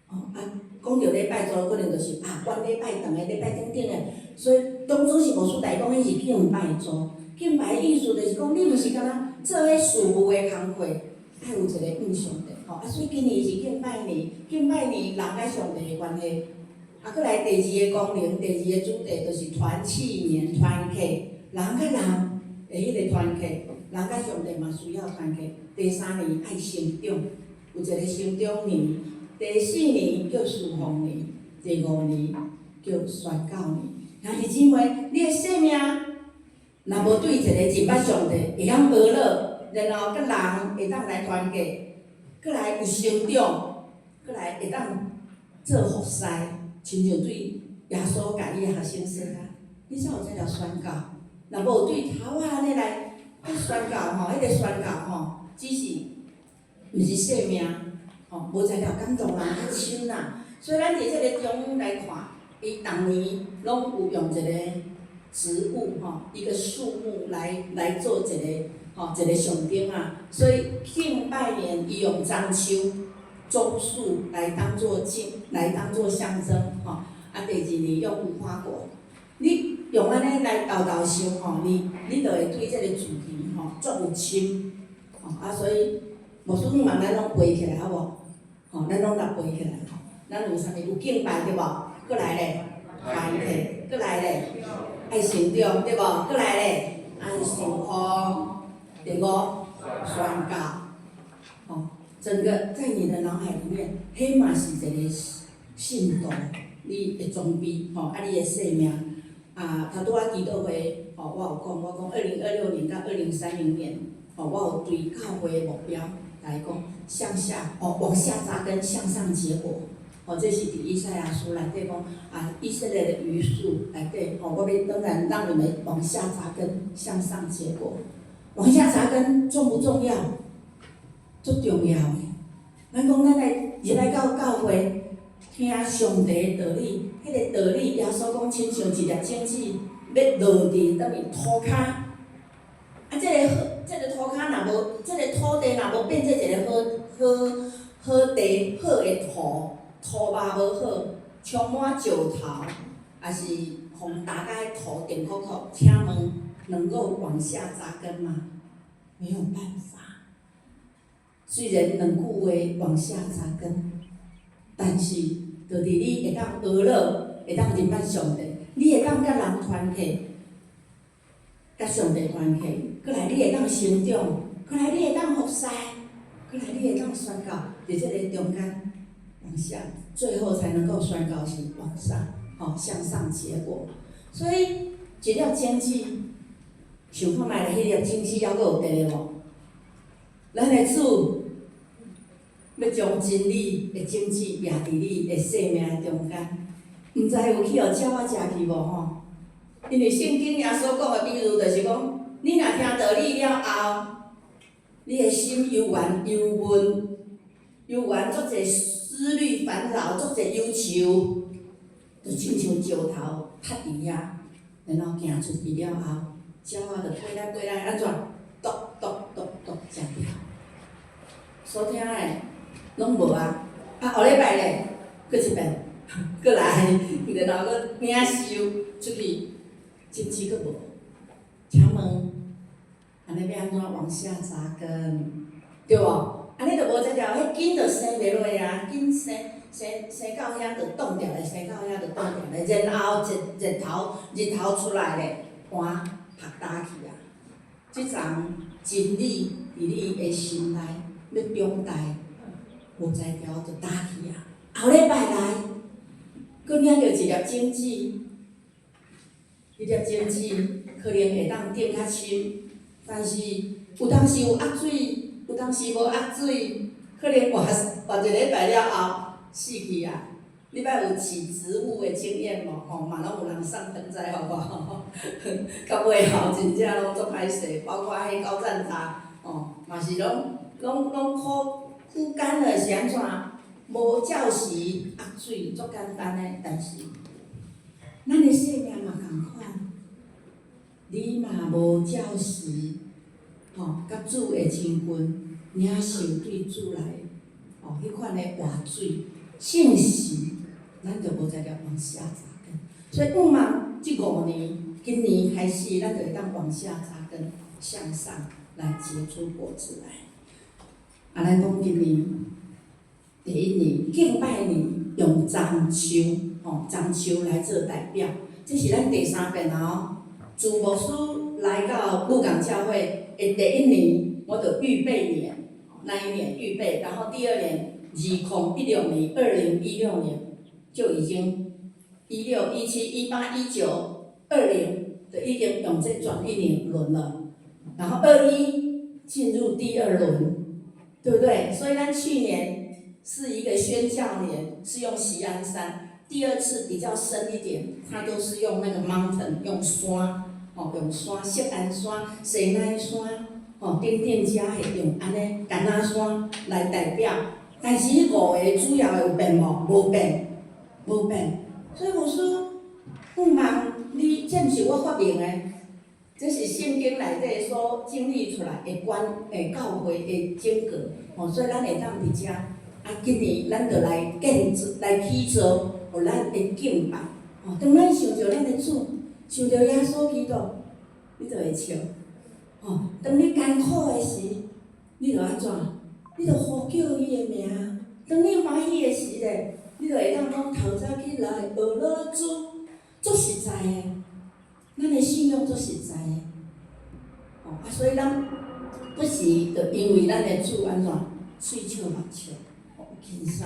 哦啊，講著禮拜組，可能就是啊，管禮拜堂的、禮拜等等的，所以當初是牧師來講，彼是敬拜組。敬拜的意思就是講，你毋是干焦做彼事務的工課，愛有一个向上帝。吼啊，所以今年是敬拜年，敬拜年人佮上帝的關係。啊，閣來第二个功能，第二個主題就是團契年，團契，人佮人的彼个團契，人佮上帝嘛需要團契。第三年愛成長，有一个成長年。第四年叫事奉年，第五年叫宣教年。兄弟姊妹，你的生命若無對一个認捌上帝，會曉學了，然後佮人會當來團結，閣來有成長，閣來會當做服侍，親像對耶穌共伊的學生說啊，你才有這條宣教。若無對頭仔按呢來去宣教吼，彼个宣教吼，只是毋是生命，吼，無才調感動人較深啦。所以咱佇這个中來看，伊逐年攏有用一个植物吼，一個樹木來做一个吼一个象徵啊。所以敬拜年伊用樟樹、棕樹來當做敬，來當做象徵吼。啊，第二年用無花果。你用按呢來沓沓想吼，你就會對這个主題吼足有深。吼啊，所以牧師希望咱攏背起來好無？吼，咱攏來背起來吼。咱有啥物？有敬拜對無？閣來咧，團契，閣來咧，愛成長對無？閣來咧，愛事奉，第五宣教。吼，整個在你的腦海裡面，彼嘛是一個信徒，你的裝備吼，啊，你的生命。啊，頭拄仔祈禱會，吼，我有講，我講2026年到2030年，吼，我有對教會的目標來講，向下，哦，往下扎根，向上結果。吼，這是佇以賽亞書內底講，啊，以色列的榆樹內底，吼，我欲當然讓你們往下扎根，向上結果。往下扎根重不重要？足重要的。咱講咱來入來到教會，聽上帝的道理，彼个道理，耶穌講親像一粒種子，欲落佇佗位塗跤。啊，這个好，這个塗跤若無，這个土地若無變做一个好好好地好的土，土肉無好，充滿石頭，抑是予打共彼土定箍箍，請問能夠往下扎根嗎？沒有辦法。雖然兩句話往下扎根，但是就佇你會當學了，會當認捌上帝，你會當佮人團契，佮上帝團契，閣來你會當成長，閣來你會當服侍，閣來你會當宣教，佇這个中間往下，最後才能夠宣告是往上，吼，向上結果。所以一粒種子，想看覓咧，彼粒種子猶閣有佇咧無？咱的主欲將真理的種子攑佇你的生命的中間，毋知有去予鳥仔食去無吼？因為聖經耶穌講的比喻就是講，你若聽道理了後，你的心猶原憂悶，猶原足濟思慮煩惱，足濟憂愁，就親像石頭塌佇遐，然後行出去了後，鳥仔就飛來飛來，按怎？啄啄啄啄食掉。所聽的攏無啊！啊，後禮拜咧，閣一遍，閣來，然後閣領受出去，種子閣無。請問，按呢欲按怎往下扎根？對無？按呢就無才調，彼根就生袂落啊，根生。生生到遐就凍掉咧，生到遐就凍掉咧，然後日日頭日頭出來咧，盤曝焦去啊！這層真理佇你的心內欲長大，無才調就焦去啊！後禮拜來，閣領著一粒種子，彼粒種子可能會當長較深，但是有當時有壓水，有當時無壓水，可能活活一禮拜了後死去啊！你捌有飼植物的經驗無？吼，嘛攏有人送盆栽予我，到尾吼真正攏足歹勢，包括彼高贊茶，吼，嘛是攏攏攏枯枯乾了，是按怎？無照時壓水，足簡單的，但是咱的生命嘛仝款，你若無照時，吼，佮主的親近，領受對主來，吼，彼款的活水，信實，咱就無才調往下扎根。所以盼望這五年，今年開始，咱就會當往下扎根，向上來結出果子來。啊，咱講今年第一年敬拜年用樟樹，吼，樟樹來做代表，這是咱第三遍啊哦。自牧師來到鹿港教會的第一年，我就預備年，那一年預備，然後第二年2016年，2016年就已經16、17、18、19、20，就已經用這轉一年輪了，然後21進入第二輪，對不對？所以咱去年是一個宣教年，是用錫安山。第二次比較深一點，它都是用那個 mountain，用山，吼，用山，錫安山、西奈山，吼，等等遮會用按呢橄欖山來代表。但是彼五個主要的有變無？無變，無變。所以牧師盼望你，這毋是我發明的，這是聖經內底所整理出來的關的教會的整個，吼，所以咱會當佇遮。啊，今年咱就來建造、來起造，予咱的敬拜。吼，當咱想著咱的主，想著耶穌基督，你就會笑。吼，當你艱苦的時，你就按怎？你就呼叫伊的名。當你歡喜的時咧，你就會當講透早起來學老主，足實在的。咱的信仰足實在的。吼啊，所以咱不是就因為咱的主按怎，喙笑目笑，吼輕鬆。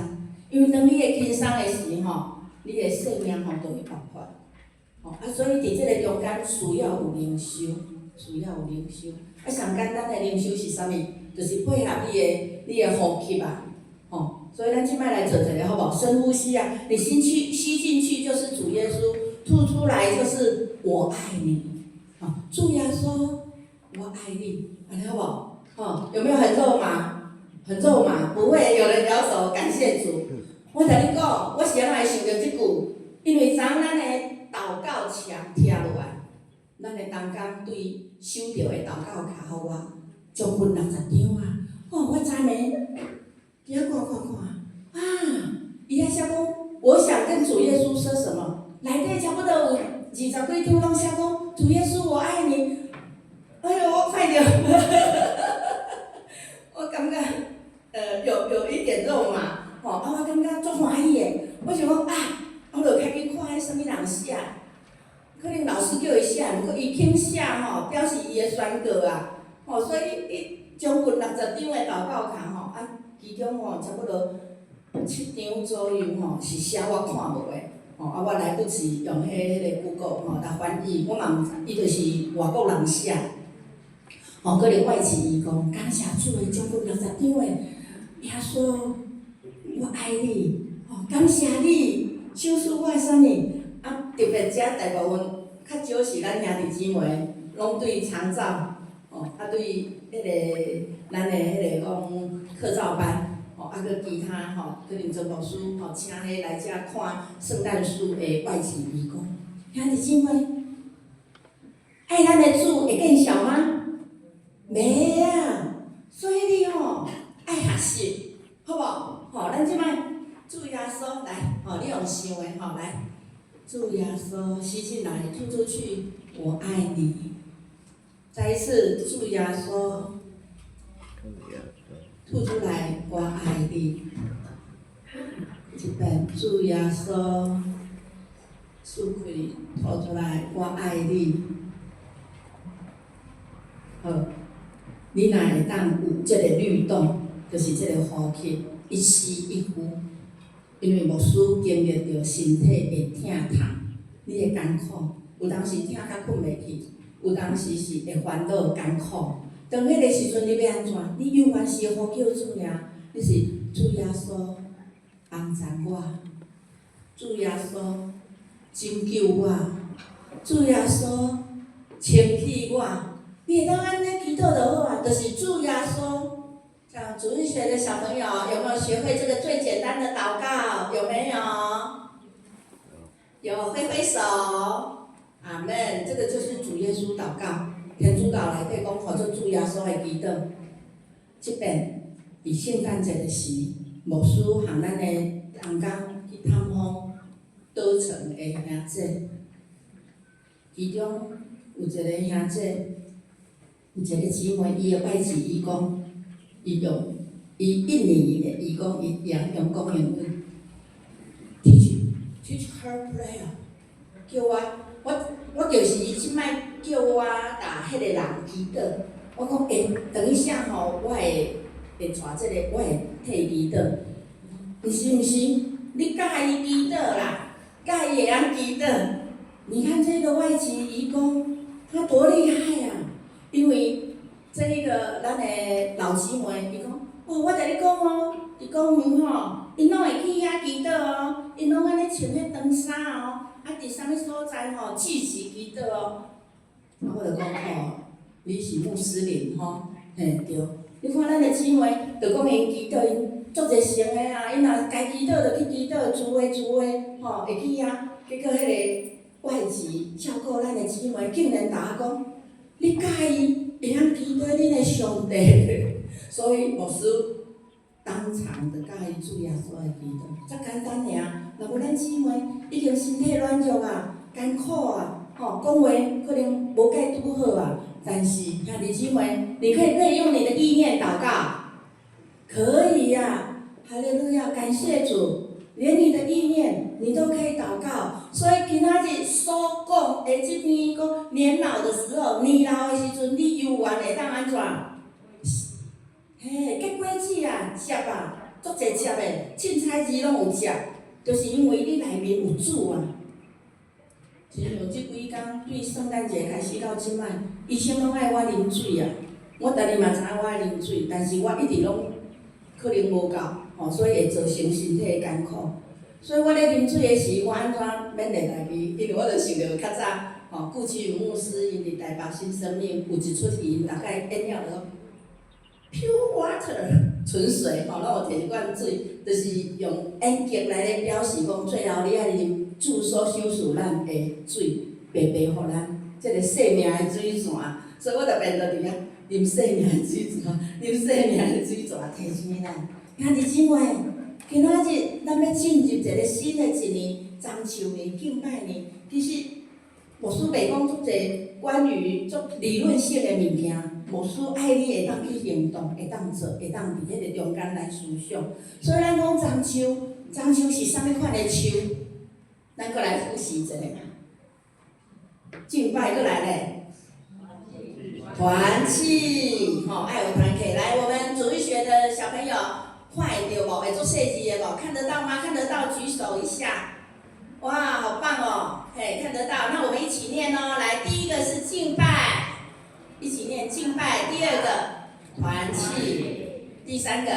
因為當你會輕鬆的時吼，你的生命吼就會爆發。吼啊，所以佇這个中間需要有靈修，需要有靈修。啊，上簡單的靈修是啥物？就是配合你的呼吸啊，吼。所以咱這擺來做一个好無？深呼吸啊！你吸去吸進去就是主耶穌，吐出來就是我愛你。吼，主耶穌，我愛你，按呢好無？吼，有沒有很肉麻？很肉麻，不會有人搖手感謝主。我共你講，我是按怎會想著這句？因為昨咱的禱告牆拆落來，咱的同工對收著的禱告卡予我，將近60張啊！哦，我昨暝佇遐看看看，啊，伊遐寫講，我想跟主耶穌說什麼？內底差不多有20幾張攏寫講，主耶穌我愛你。哎喲，我看著，我感覺，有一點肉麻，吼，啊，我感覺足歡喜的，我想講啊，我就開始看彼啥物人寫，可能老師叫伊寫，毋過伊肯寫吼，表示伊的宣告啊，吼，所以伊將近60張的禱告卡吼，啊，其中吼差不多七張左右吼是寫我看無的，吼，啊，我來不及用彼个 Google 吼來翻譯，我嘛毋知，伊就是外國人寫，吼，閣另外一義工，感謝主的將近60張的，耶穌，我愛你，吼，感謝你，賞賜我啥物？啊，特別遮大部分較少是咱兄弟姊妹，攏對長照，吼，啊對彼个咱的彼个講課照班，吼，啊閣其他吼，可能周牧師吼請彼來遮看聖誕樹的外籍義工，兄弟姊妹，愛咱的主會見笑嗎？袂啊，所以你吼愛學習，好無？吼，咱這擺主耶穌來，吼，你用想的吼來，主耶穌吸進來，吐出去，我愛你。再一次，主耶穌，吐出來，我愛你。這遍主耶穌，恕開吐出來，我愛你。好，你若會當有這個律動，就是這個呼吸，一吸一呼。因為牧師經歷著身體會疼痛，你會艱苦，有當時疼甲睏袂去，有當時是會煩惱艱苦。當彼個時陣，你欲按怎？你猶原是呼叫主爾，你是主耶穌幫助我，主耶穌拯救我，主耶穌清洗我。你會當按呢祈禱就好啊，就是主耶穌。像主日學的小朋友有沒有學會這個最簡單的禱告？有沒有？有，揮揮手。阿門。這個就是主耶穌禱告，天主教內底講，號做主耶穌的祈禱。這遍佇聖誕節的時，牧師和咱的同工去探訪島城的兄姐，其中有一個兄姐，有一個姊妹，伊的外籍移工，伊用伊印尼的移工，伊會用講英文，teach teach her prayer，叫我，我就是伊這擺叫我共彼個人祈禱，我講欸，等一下吼，我會帶這個，我會替伊祈禱。毋是毋是，你教伊祈禱啦，教伊會曉祈禱。你看這個外籍移工，他多厲害啊！因為這一個咱的老姊妹，伊講，哦，我共你講哦，佇公園吼，𪜶攏會去遐祈禱哦，𪜶攏按呢穿彼長衫哦，啊，佇啥物所在吼，聚集祈禱哦。啊，我就講吼，你是穆斯林吼，嘿對。你看咱的姊妹，就講𪜶祈禱，𪜶足熱誠的啊，𪜶若該祈禱就去祈禱，聚會聚會，吼，會去遐。結果彼個外籍照顧咱的姊妹，竟然共我講，你教伊會曉祈禱恁的上帝，所以牧師當場就教伊主耶穌的祈禱，遮簡單爾。若無咱姊妹已經身體軟弱啊，艱苦啊，吼，講話可能無蓋拄好啊，但是兄弟姊妹，你可以可以用你的意念禱告，可以呀，啊，哈利路亞，感謝主，連你的意念你都可以禱告。所以今仔日所講的這篇講年老的時候，年老的時陣，你猶原會當按怎？嘿，結果子啊，食啊，足濟汁的，凊彩字攏有汁，就是因為你內面有主啊。親像這幾工對聖誕節開始到這擺，醫生攏愛我啉水啊。我當然嘛知影我愛啉水，但是我一直攏可能無夠，吼，所以會造成身體的艱苦。所以我咧啉水的時，我按怎勉勵家己？因為我就想著較早，吼，顧啟宇牧師𪜶佇台北新生命有一齣戲，𪜶大概演了就 pure water 純水，吼，攏有提一罐水，就是用演劇來咧表示講，最後你愛啉主所賞賜咱的水，白白予咱，這個生命的水泉。所以我就變做佇遐啉生命的水泉，啉生命的水泉，提醒咱。兄弟姊妹，今仔日咱欲進入一個新的一年，中秋年、敬拜年，其實牧師袂講足濟關於足理論性的物件，牧師愛你會當去行動，會當做，會當佇彼個中間來思想。所以咱講棕樹，棕樹是啥物款的樹？咱閣來複習一下。敬拜閣來咧，團契，吼，愛有團契。來，我們主日學的小朋友，看會著無？會做設計的無？看得到嗎？看得到，舉手一下。哇，好棒哦！嘿，看得到。那我們一起念哦。來，第一個是敬拜，一起念敬拜。第二個團契，第三個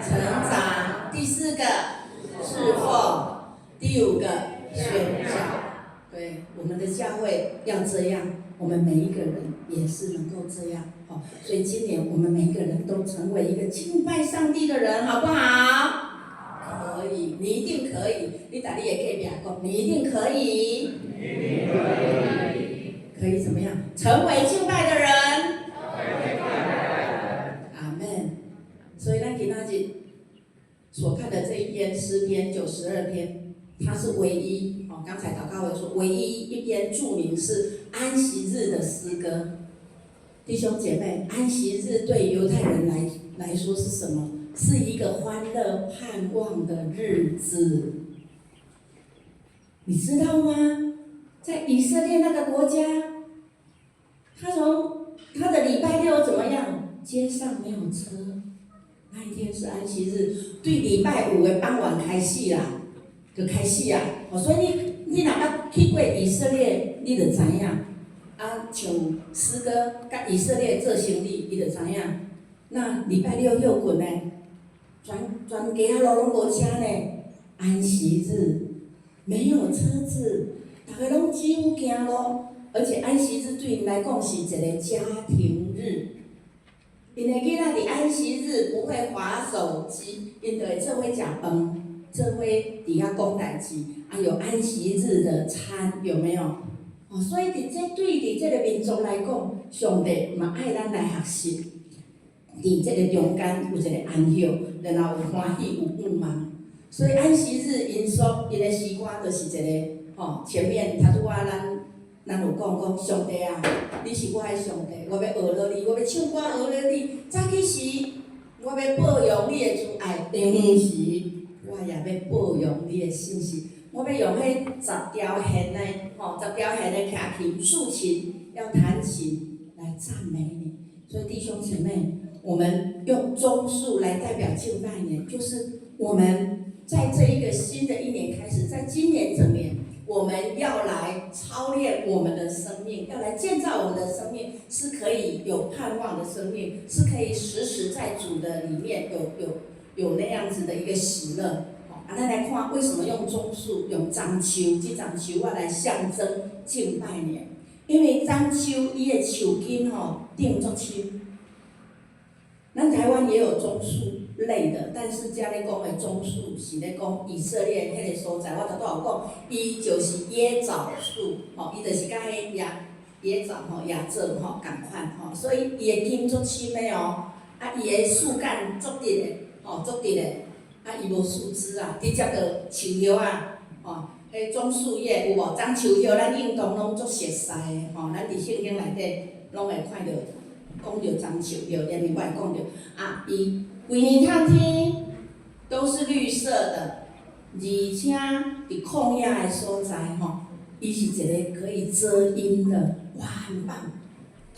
成長，第四個侍奉，第五個宣教。對，我們的教會要這樣，我們每一個人也是能夠這樣。好，所以今年我們每一個人都成為一個敬拜上帝的人，好不好？可以，你一定可以。你共你的隔壁講，你一定可以。一定可以。可以怎麼樣？成為敬拜的人。阿門。所以咱今仔日所看的這一篇詩篇92篇，它是唯一哦。剛才禱告會說，唯一一篇註明是安息日的詩歌。弟兄姐妹，安息日對猶太人來說是什麼？是一個歡樂盼望的日子，你知道嗎？在以色列那個國家，他從他的禮拜六怎麼樣？街上沒有車，那一天是安息日，對禮拜五的傍晚開始啦，就開始啊。所以你若捌去過以色列，你就知影。啊，像師哥佮以色列做生意，伊就知影。那禮拜六歇睏呢？全全街仔路攏無車呢，安息日沒有車子，逐家攏只有行路，而且安息日對𪜶來講是一個家庭日。𪜶的囡仔佇安息日不會滑手機，𪜶就會做伙食飯，做伙佇遐講代誌，啊有安息日的餐有沒有？哦，所以佇這對佇這個民族來講，上帝嘛愛咱來學習。佇這個中間有一個安息，然後有歡喜有盼望。所以安息日𪜶所𪜶的詩歌就是一個吼，前面頭拄仔咱有講講上帝啊，你是我的上帝，我欲學落你，我欲唱歌學落你。早起時我欲報揚你的慈愛，同時我也欲報揚你的信實。我欲用彼十條弦的吼，十條弦的徛琴、豎琴，要彈琴來讚美你。所以弟兄姊妹，我們用棕樹來代表敬拜年，就是我們在這一個新的一年開始，在今年整年，我們要來操練我們的生命，要來建造我們的生命，是可以有盼望的生命，是可以時時在主的裡面有那樣子的一個喜樂。啊，咱來看為什麼用棕樹、用樟樹，這樟樹仔來象徵敬拜年？因為樟樹伊的樹根吼釘足深。咱台灣也有棕樹類的，但是遮咧講的棕樹是咧講以色列彼個所在，我頭拄有講，伊就是椰棗樹，吼，伊就是佮彼椰棗吼、椰棗吼仝款吼，所以伊的根足深的哦，啊，伊的樹幹足直的，吼，足直的，啊，伊無樹枝啊，直接就樹葉啊，吼，彼棕樹葉有無？樟樹葉咱印度攏足熟似的，吼，咱佇聖經內底攏會看著。講著樟樹葉，連面我會講著啊，伊規年透天都是綠色的，而且佇曠野的所在吼，伊是一個可以遮陰的，哇，很棒！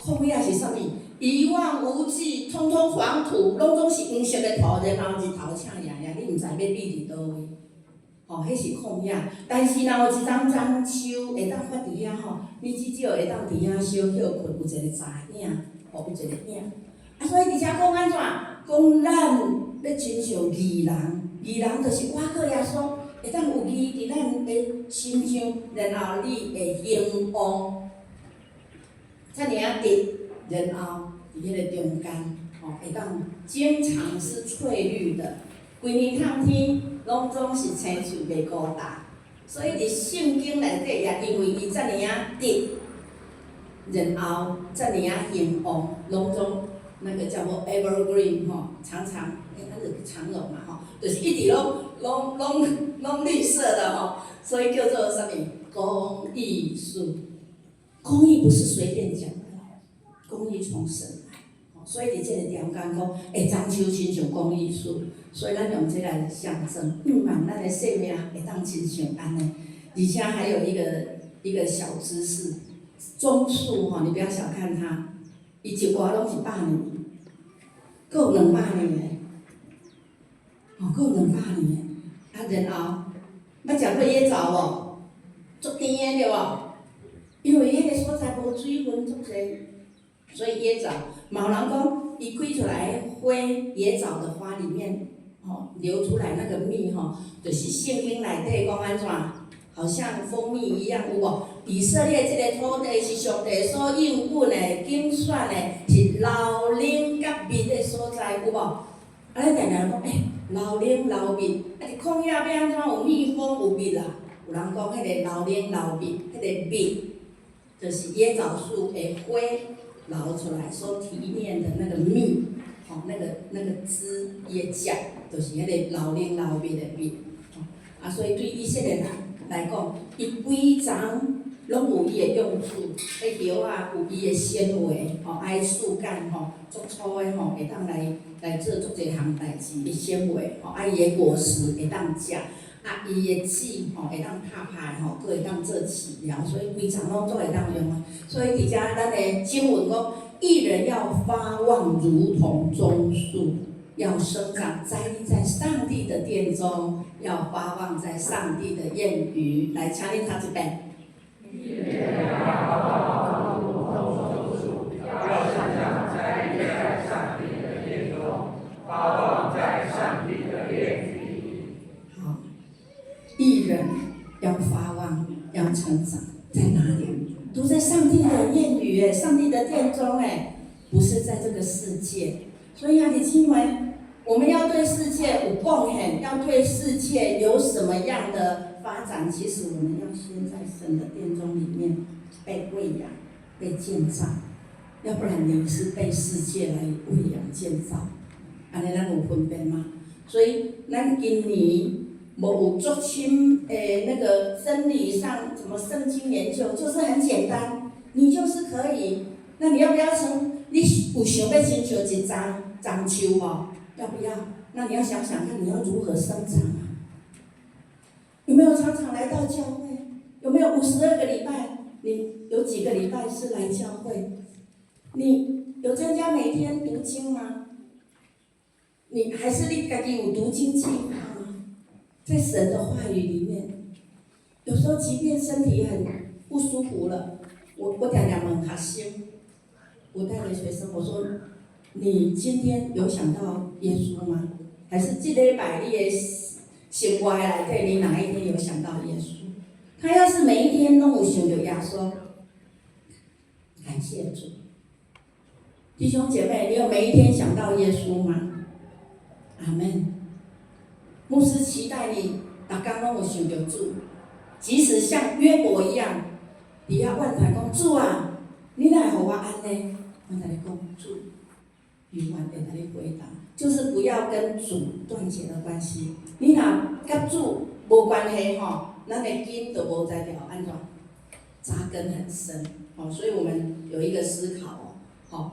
曠野是啥物？一望無際，通通黃土，攏總是黃色的土，然後日頭赤炎炎，你毋知欲避佇佗位。吼，彼是曠野。但是若有一叢樟樹會當發佇遐吼，你至少會當佇遐小歇睏，有一個遮影。吼，有一個影。啊，所以佇遮講按怎？講咱欲親像義人，義人就是倚靠耶穌，會當有義佇咱的身上，然後你會興旺，遮爾仔直，然後佇彼個中間，吼，會當經常是翠綠的，規年透天攏總是青翠袂孤單。所以佇聖經內底也因為伊遮爾仔直，然後遮爾仔興旺，攏總那個叫做 evergreen 吼，常常，欸，它是長榮嘛吼，就是一直攏綠色的吼，所以叫做啥物？公義樹。公義不是隨便講的，公義從神來。所以佇這個中間講，欸，樟樹親像公義樹，所以咱用這來象徵，盼望咱的生命會當親像按呢。而且還有一個小知識，棕樹吼，你不要小看它，伊一活攏是百年，閣有200年的，吼，閣有兩百年的。啊，然後捌食過椰棗無？足甜的對無？因為彼個所在無水分足濟，所以椰棗，嘛有人講，伊開出來花，椰棗的花裡面，吼，流出來那個蜜吼，就是聖經內底講按怎，好像蜂蜜一樣，有無？以色列這個土地是上帝所應允的、揀選的，是流奶佮蜜的所在，有無？啊，咱定定講，欸，流奶流蜜，啊，佇曠野欲按怎有蜜蜂有蜜啦？有人講彼個流奶流蜜，彼個蜜，就是椰棗樹的花流出來所提煉的那個蜜，吼，那個汁椰漿，就是彼個流奶流蜜的蜜。啊，所以對以色列人來講，伊規叢攏有伊的用處，彼葉仔有伊的纖維，吼，愛樹幹吼，足粗的吼，會當來來做足濟項代誌的纖維，吼，啊伊的果實會當食，啊伊的籽吼會當拍拍吼，閣會當做飼料，所以規叢攏總會當用啊。所以佇遮咱的經文講，義人要發旺如同棕樹，要生長栽立在上帝的殿中，要發旺在上帝的院宇。來，請你讀一遍。義人要發旺如同棕樹，要生長栽立在上帝的殿中，發旺在上帝的院宇裡。好，義人要發旺，要成長，在哪裡？都在上帝的院宇，哎，上帝的殿中，哎，不是在這個世界。所以啊，你聽完，我們要對世界有貢獻，要對世界有什麼樣的發展？其實我們要先在神的殿中裡面被餵養、被建造，要不然你是被世界來餵養建造。按呢咱有分別嗎？所以咱今年無有足深的那個真理上，什麼聖經研究，就是很簡單，你就是可以。那你要不要成？你有想欲親像一叢樟樹無？要不要？那你要想想看，你要如何生長啊？有沒有常常來到教會？有沒有52個禮拜？你有幾個禮拜是來教會？你有參加每天讀經嗎？你還是你家己有讀經計劃嗎？在神的話語裡面，有時候即便身體很不舒服了，我常常問學生，我帶的學生，我說：你今天有想到耶穌嗎？還是這禮拜你的生活內底，你哪一天有想到耶穌？他要是每一天攏有想著耶穌，感謝主。弟兄姐妹，你有每一天想到耶穌嗎？阿門。牧師期待你，逐工攏有想著主，即使像約伯一樣，佇遐怨嘆講主啊，你哪會予我按呢？我共你講，主永遠會共你回答，就是不要跟主斷絕了關係。你若佮主無關係吼，咱的根就無才調按怎扎根很深。哦，所以我們有一個思考哦，吼，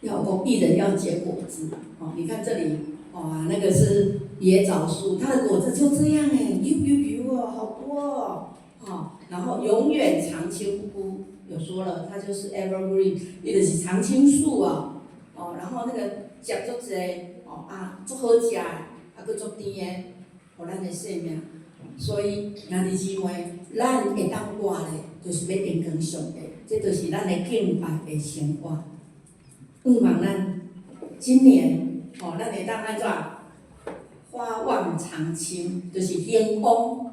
要講義人要結果子。哦，你看這裡，哇，那個是椰棗樹，它的果子就這樣哎，呦呦呦哦，好多哦，哦，然後永遠常青不枯，有說了，它就是 evergreen，伊就是常青樹啊，哦，然後那個結足濟，哦啊，足好食，啊，閣足甜的，予咱的生命。所以，兄弟姊妹，咱會當活咧，就是欲榮光上帝，這就是咱的敬拜的生活。向望咱今年，吼，咱會當按怎？發旺長青，就是興旺，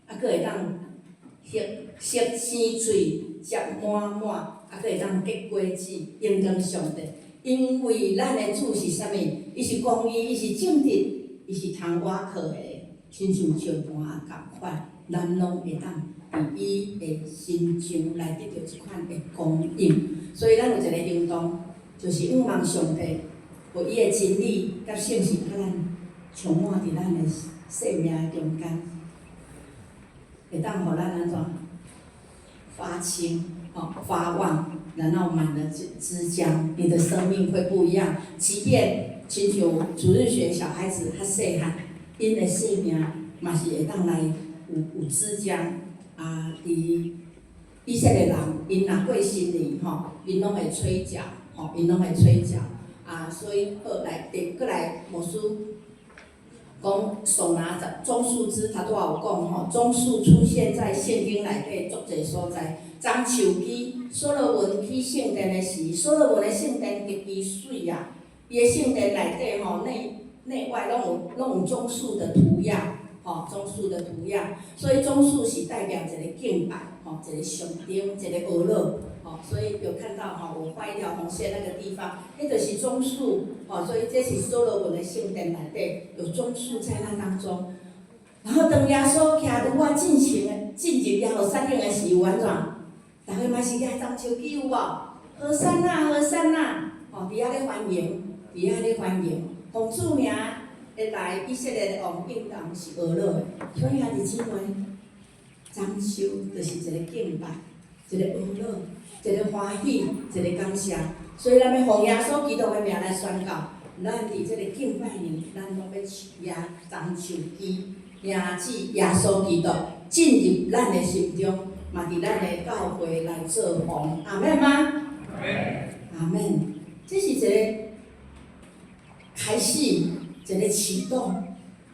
啊，閣會當結結生穗，結滿滿，啊，閣會當結果子，榮光上帝。因為咱的主是啥物？伊是公義，伊是正直，伊是通倚靠的，親像石盤仔仝款，咱攏會當佇伊的身上來得著這款的供應。所以咱有一個行動，就是向望上帝，予伊的真理佮信實，佮咱充滿佇咱的生命中間，會當予咱按怎發青，吼發旺，然後滿了枝漿，你的生命會不一樣。即便親像主日學小孩子較細漢，𪜶的生命嘛是會當來有枝漿啊！佇以色列人，𪜶若過新年吼，𪜶攏會吹角，吼，𪜶攏會吹角啊！所以好來，第閣來牧師講手拿著棕樹枝，頭拄仔有講吼，棕樹出現在聖經內底足濟所在。樟樹枝，所羅門起聖殿的時，所羅門的聖殿極其媠啊！伊的聖殿內底吼，內外攏有棕樹的圖樣，吼，棕樹的圖樣。所以棕樹是代表一個敬拜，吼，一個象徵，一個呵咾，吼。所以有看到吼，我畫一條紅線那個地方，彼就是棕樹，吼。所以這是所羅門的聖殿內底有棕樹在那當中。然後當耶穌騎驢仔進前的進入耶路撒冷的時，有按怎？逐家嘛是舉棕樹枝有無？和散那，和散那，吼，佇遐咧歡迎，佇遐咧歡迎，奉主名的來以色列的王應當是呵咾的。所以兄弟姊妹，棕樹就是一個敬拜，一個呵咾，一個歡喜，一個感謝。所以咱欲奉耶穌基督的名來宣告，咱佇這个敬拜年，咱攏欲舉棕樹枝，迎主耶穌基督進入咱的心中，嘛佇咱的教會來做王，阿們嗎？阿們。這是一个開始，一个啟動，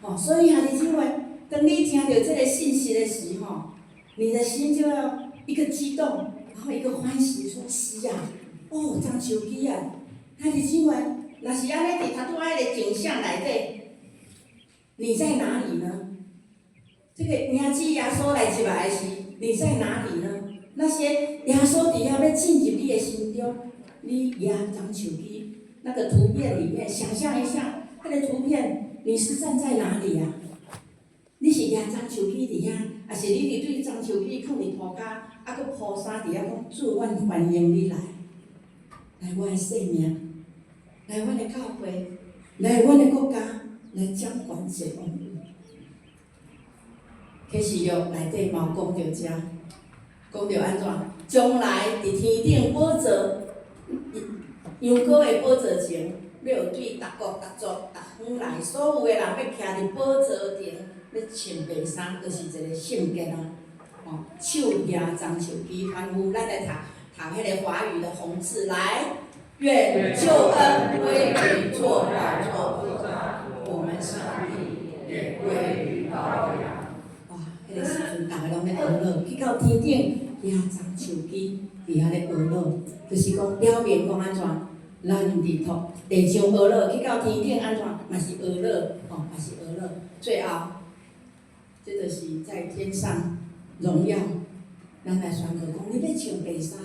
吼。所以兄弟姊妹，當你聽著這个信息的時候，你的心就要一個激動，然後一個歡喜，說是啊，哦，棕樹枝啊，兄弟姊妹，若是按呢佇頭拄仔彼個景象內底，你在哪裡呢？這個迎主耶穌來入來時，你在哪裡呢？那些耶穌佇遐欲進入你的心中，你舉棕樹枝，那個圖片裡面，想象一下，那個圖片，你是站在哪裡啊？你是舉棕樹枝佇遐，抑是你佇對棕樹枝囥佇塗跤，啊，閣鋪衫佇遐講主，阮歡迎你來，來我的生命，來阮的教會，來阮的國家，來掌權這王位。啟示錄內底嘛有講著遮，講著按怎？將來佇天頂寶座，羊羔的寶座前，欲有對逐國、逐族、逐方來所有的人，欲徛佇寶座頂，欲穿白衫，就是一个聖潔啊！吼，手舉棕樹枝，歡呼，咱來讀讀彼个華語的紅字來，願救恩歸於坐寶座，我們上帝也歸於羔羊。哇！彼个時陣，逐个攏咧哀樂，去到天頂舉棕樹枝，佇遐咧哀樂，就是講表明講按怎，咱佇土地上哀樂，去到天頂按怎，嘛是哀樂，吼，嘛是哀樂。最後，這就是在天上榮耀。咱來宣告講，你欲穿白衫，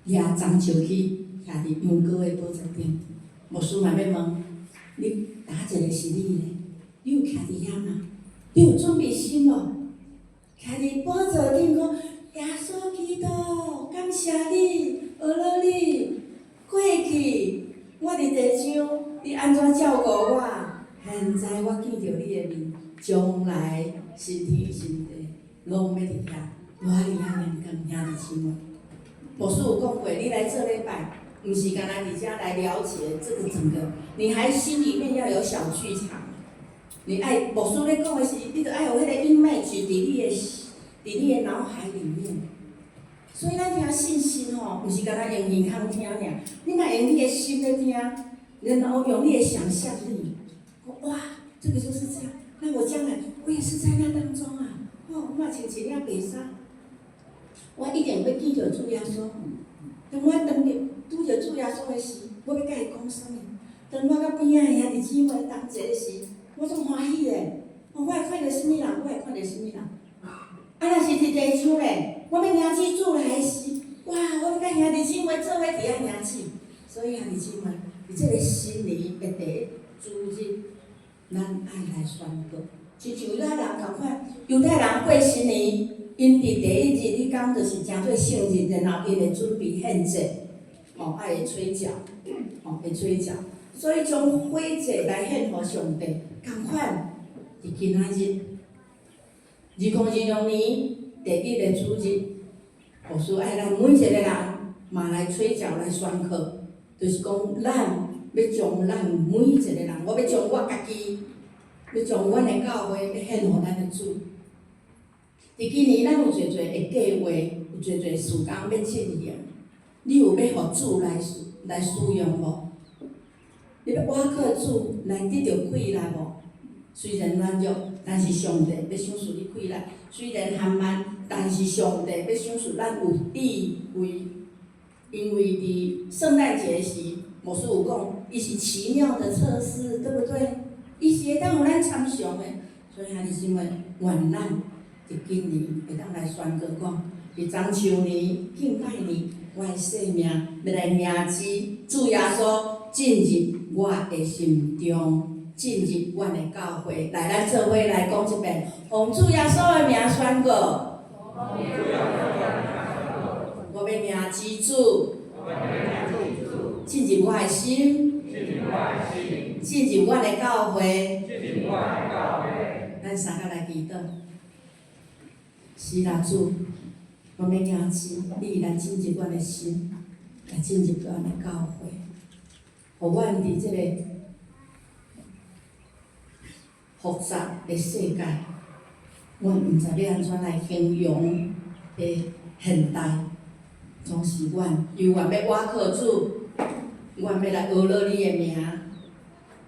舉棕樹枝，徛佇羊羔的寶座頂。牧師嘛欲問，你哪一个是你咧？你有徛佇遐嗎？你有準備心無？徛佇寶座頂講，耶穌基督，感謝你，阿樂你。過去我佇地上，你按怎照顧我？現在我見著你的面，將來新天新地，攏欲佇遐，偌爾仔亮光，兄弟姊妹。牧師有講過，你來做禮拜，毋是干焦佇遮來了解這個整個，你還心裡面要有小劇場。你愛牧師咧講的是，你著愛有彼個 image 佇你的腦海裡面。所以咱聽信息吼，毋是干焦用耳孔聽爾，你嘛用你的心咧聽，然後用你的想象力。哇，這個就是這樣。那我將來我也是在那當中啊！哦，我嘛穿一領白衫，我一定欲見著主耶穌。當我當著拄著主耶穌的時，我欲共伊講啥物？當我佮邊仔的兄弟姊妹同齊的時，我足歡喜的。哦，我會看著啥物人？我會看著啥物人？啊，若是佇地上咧，我欲迎接主來的時，哇！我欲佮兄弟姊妹做伙佇遐迎主。所以兄弟姊妹，佇這個新年的第一主日，咱愛來宣告，親像猶太人仝款，猶太人過新年，𪜶佇第一日，彼工就是成做聖日，然後𪜶會準備獻祭，吼，愛會吹角，吼，會吹角，所以將火祭來獻予上帝，仝款佇今仔日，2026年第一个主日，牧師愛咱每一个人嘛來吹角來宣告，就是講咱欲將咱每一个人，我欲將我家己，欲將阮的教會欲獻予咱的主。佇今年，咱有濟濟的計劃，有濟濟事工欲進行。你有欲予主來使用無？你欲倚靠主來得著氣力無？雖然軟弱，但是上帝欲賞賜你氣力；雖然緩慢，但是上帝欲賞賜咱有智慧。因為佇聖誕節時，牧師有講，伊是奇妙的策士，對不對？伊是會當予咱參詳的，所以兄弟姊妹，願咱佇今年會當來宣告講，佇棕樹年、敬拜年，我的生命欲來迎接主耶穌進入我的心中，進入阮的教會。來，咱做伙來講一遍，奉主耶穌的名宣告。我欲迎接主，進入我的心，進入阮的教會。咱三個來祈禱。是啦，主，我欲迎接你來進入阮的心，來進入阮的教會，予阮佇這個複雜的世界，阮毋知欲按怎來形容的現代，總是阮猶原欲倚靠主，阮欲來呵咾你的名。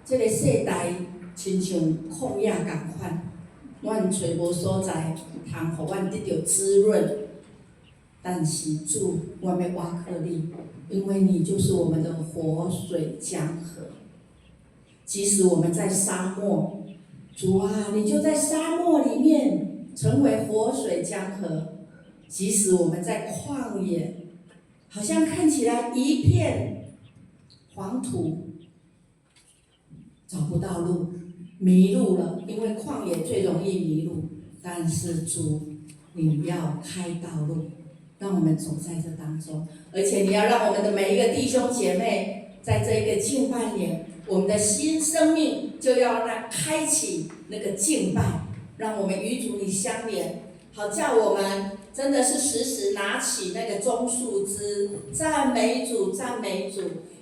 這个世代親像曠野仝款，阮揣無所在通予阮得著滋潤。但是主，阮欲倚靠你，因為你就是我們的活水江河。即使我們在沙漠，主啊，你就在沙漠裡面成為活水江河。即使我們在曠野，好像看起來一片黃土，找不到路，迷路了。因為曠野最容易迷路。但是主，你要開道路，讓我們走在這當中，而且你要讓我們的每一個弟兄姐妹，在這一個敬拜年，我們的新生命就要那開啟那個敬拜，讓我們與主你相連，好叫我們真的是時時拿起那個棕樹枝，讚美主，讚美主，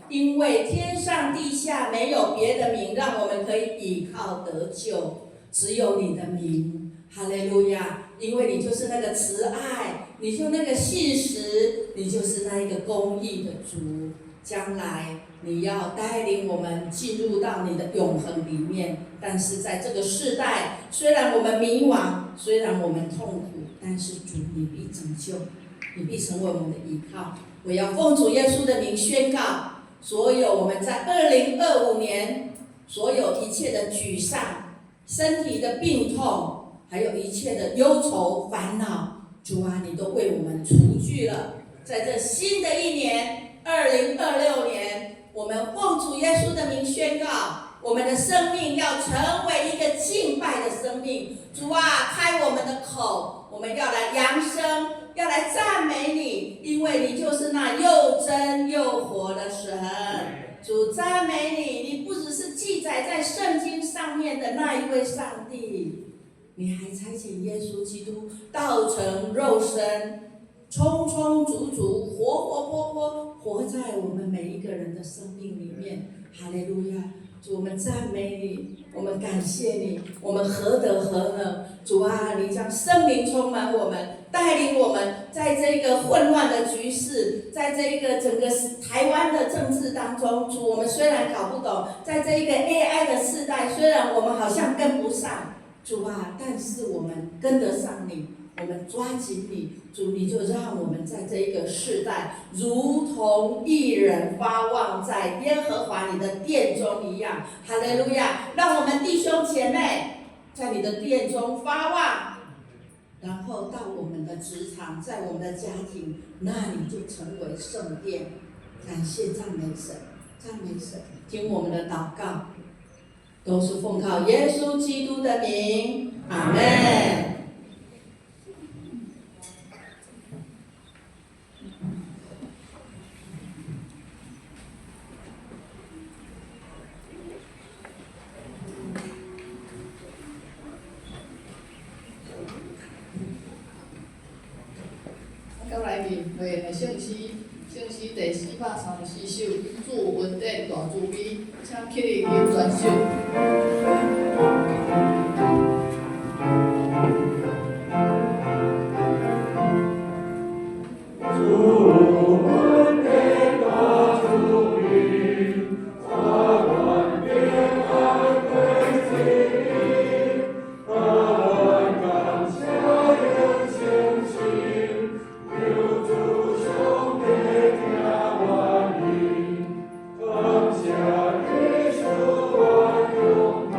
因為天上地下沒有別的名，讓我們可以倚靠得救，只有你的名。哈利路亞！因為你就是那個慈愛，你就那個信實，你就是那一個公義的主。將來你要帶領我們進入到你的永恆裡面。但是在這個世代，雖然我們迷惘，雖然我們痛苦，但是主你必拯救，你必成為我們的依靠。我要奉主耶穌的名宣告，所有我們在2025年所有一切的沮喪、身體的病痛，還有一切的憂愁煩惱，主啊，你都為我們除去了。在這新的一年，2026年，我們奉主耶穌的名宣告，我們的生命要成為一個敬拜的生命。主啊，開我們的口，我們要來揚聲，要來讚美你，因為你就是那又真又活的神。主讚美你，你不只是記載在聖經上面的那一位上帝。你還差遣耶穌基督道成肉身，充充足足、活活潑潑活在我們每一個人的生命裡面。哈利路亞！主，我們讚美你，我們感謝你，我們何德何能？主啊，你將聖靈充滿我們，帶領我們在這個混亂的局勢，在這一個整個台灣的政治當中，主，我們雖然搞不懂，在這一個 AI 的時代，雖然我們好像跟不上。主啊，但是我們跟得上你，我們抓緊你，主，你就讓我們在這一個世代，如同義人發旺在耶和華你的殿中一樣。哈利路亞！讓我們弟兄姐妹在你的殿中發旺，然後到我們的職場，在我們的家庭，那裡就成為聖殿。感謝讚美神，讚美神，聽我們的禱告。都是奉靠耶穌基督的名，阿門。我來念的聖詩，聖詩第434首，主恩典大慈悲，請起立吟全首。感謝耶穌我勇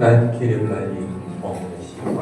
咱起立來認王的聖法。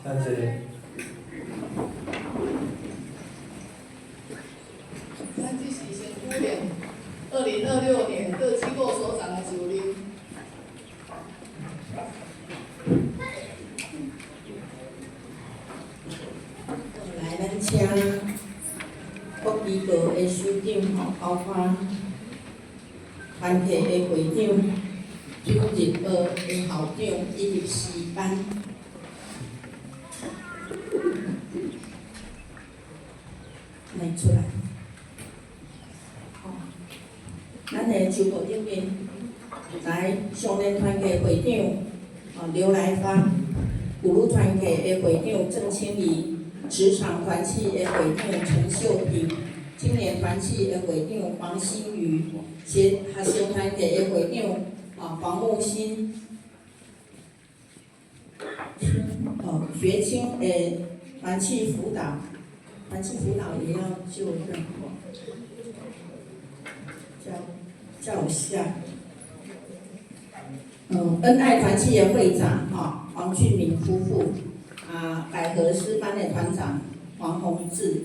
請坐。咱這是先舉行2026年各機構首長的就任。來，咱請各機構的首長吼，包括團體的會長、主日學的校長以及師班。來出來。吼，咱的手部頂面來少年團體會長哦劉來發，婦女團體的會長鄭清儀，職場團契的會長陳秀萍，青年團契的會長黃新瑜，學生團體的會長啊黃木新，哦學青的團契輔導，團契輔導也要就任，叫我下。恩愛團契的會長哈黃俊明夫婦，啊百合詩班的團長黃宏志，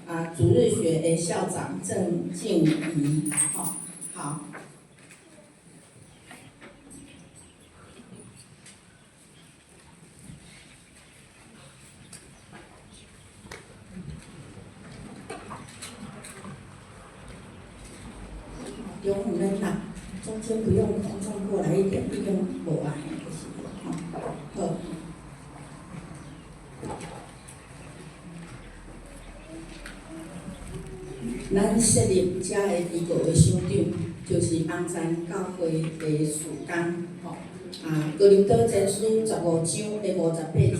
啊主日學的校長鄭靜怡，吼好。中毋免啦，中間不用空，轉過來一點，已經無啊，就是吼，好。咱設立遮个機構的首長，就是紅山教會的事工，吼。啊，哥林多前書15章的58節，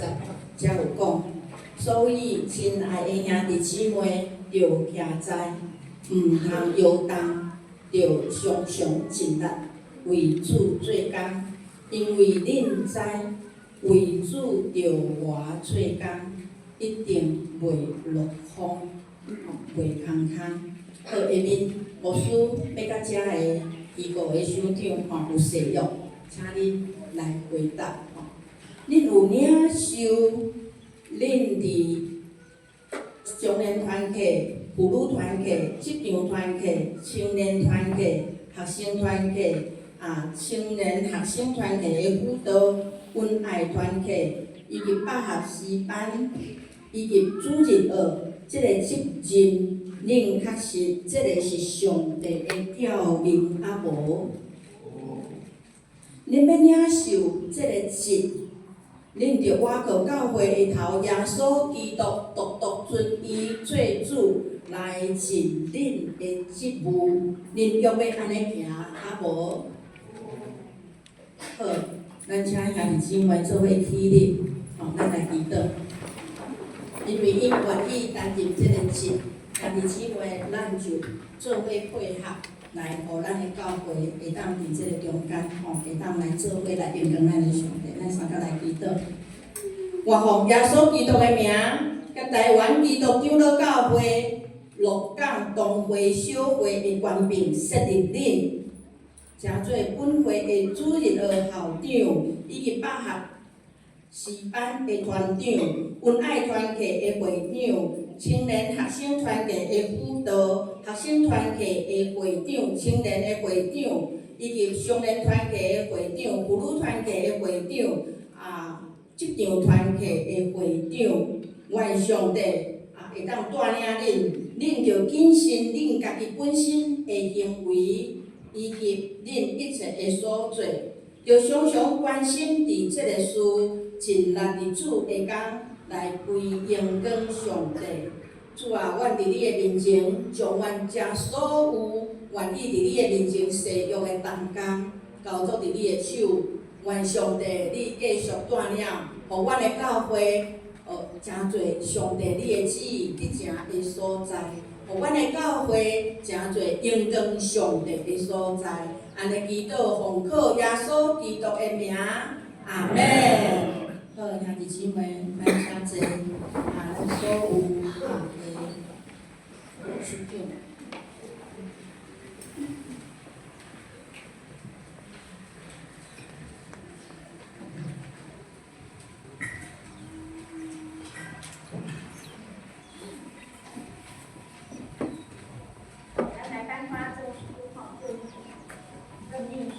遮有講，所以親愛的兄弟姊妹，著徛在，毋通搖動，著常常盡力為主做工，因為恁知為主著偌做工，一定袂落空，袂空空。好，下面牧師欲佮遮个機構的首長吼有誓約，請恁來回答吼。恁有領受恁佇少年團體、婦女團體、職場團體、青年團體、學生團體、啊青年學生團體的輔導、恩愛團體，以及百合詩班，以及主日學這个責任，恁確實這个是上帝的召命啊無？恁欲領受這个職，恁著倚靠教會的頭耶穌基督，獨獨尊伊做主來盡恁的職務。恁約欲按呢行啊無？好，咱請兄弟姊妹做伙起立，吼，咱來祈禱。因為𪜶願意擔任這个職，兄弟姊妹，咱就做伙配合，來予咱的教會會當佇這个中間，吼，會當來做伙來榮耀咱的上帝。咱三個來祈禱。我奉耶穌基督的名，佮台灣基督長老教會鹿港東會小會的權柄設立恁，成做本會的主日學校長，以及百合詩班的團長、恩愛團契的會長、青年學生團契的輔導、學生團契的會長、青年的會長，以及少年團契的會長、婦女團契的會長、啊職場團契的會長，願上帝啊會當帶領恁，恁著謹慎恁家己本身的行為，以及恁一切的所做。著常常關心佇這个事，盡力佇主的工來歸榮光上帝。主啊，阮佇你的面前，將阮遮所有願意佇你的面前誓約的同工，交託佇你的手。願上帝你繼續帶領，予阮的教會，成做上帝你的旨意得成的所在，予阮的教會成做榮光上帝的所在。按呢祈禱，奉靠耶穌基督的名，阿們。好，兄弟姊妹，咱請坐，啊，咱所有啊的首長。咱來頒發證書，吼，證命書。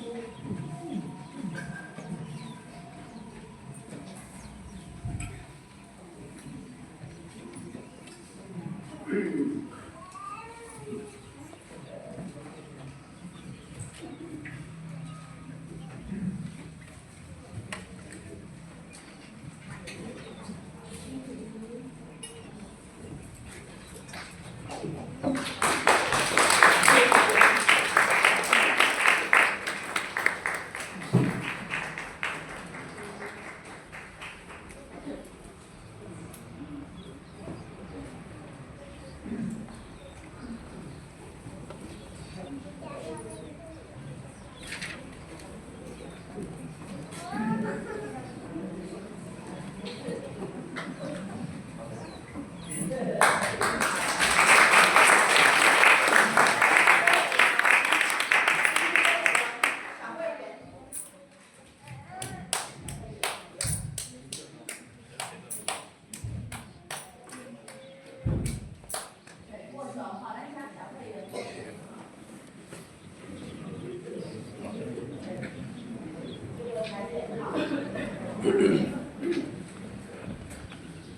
小會員。對，握手，好，來，請小會員。這個排列好。來，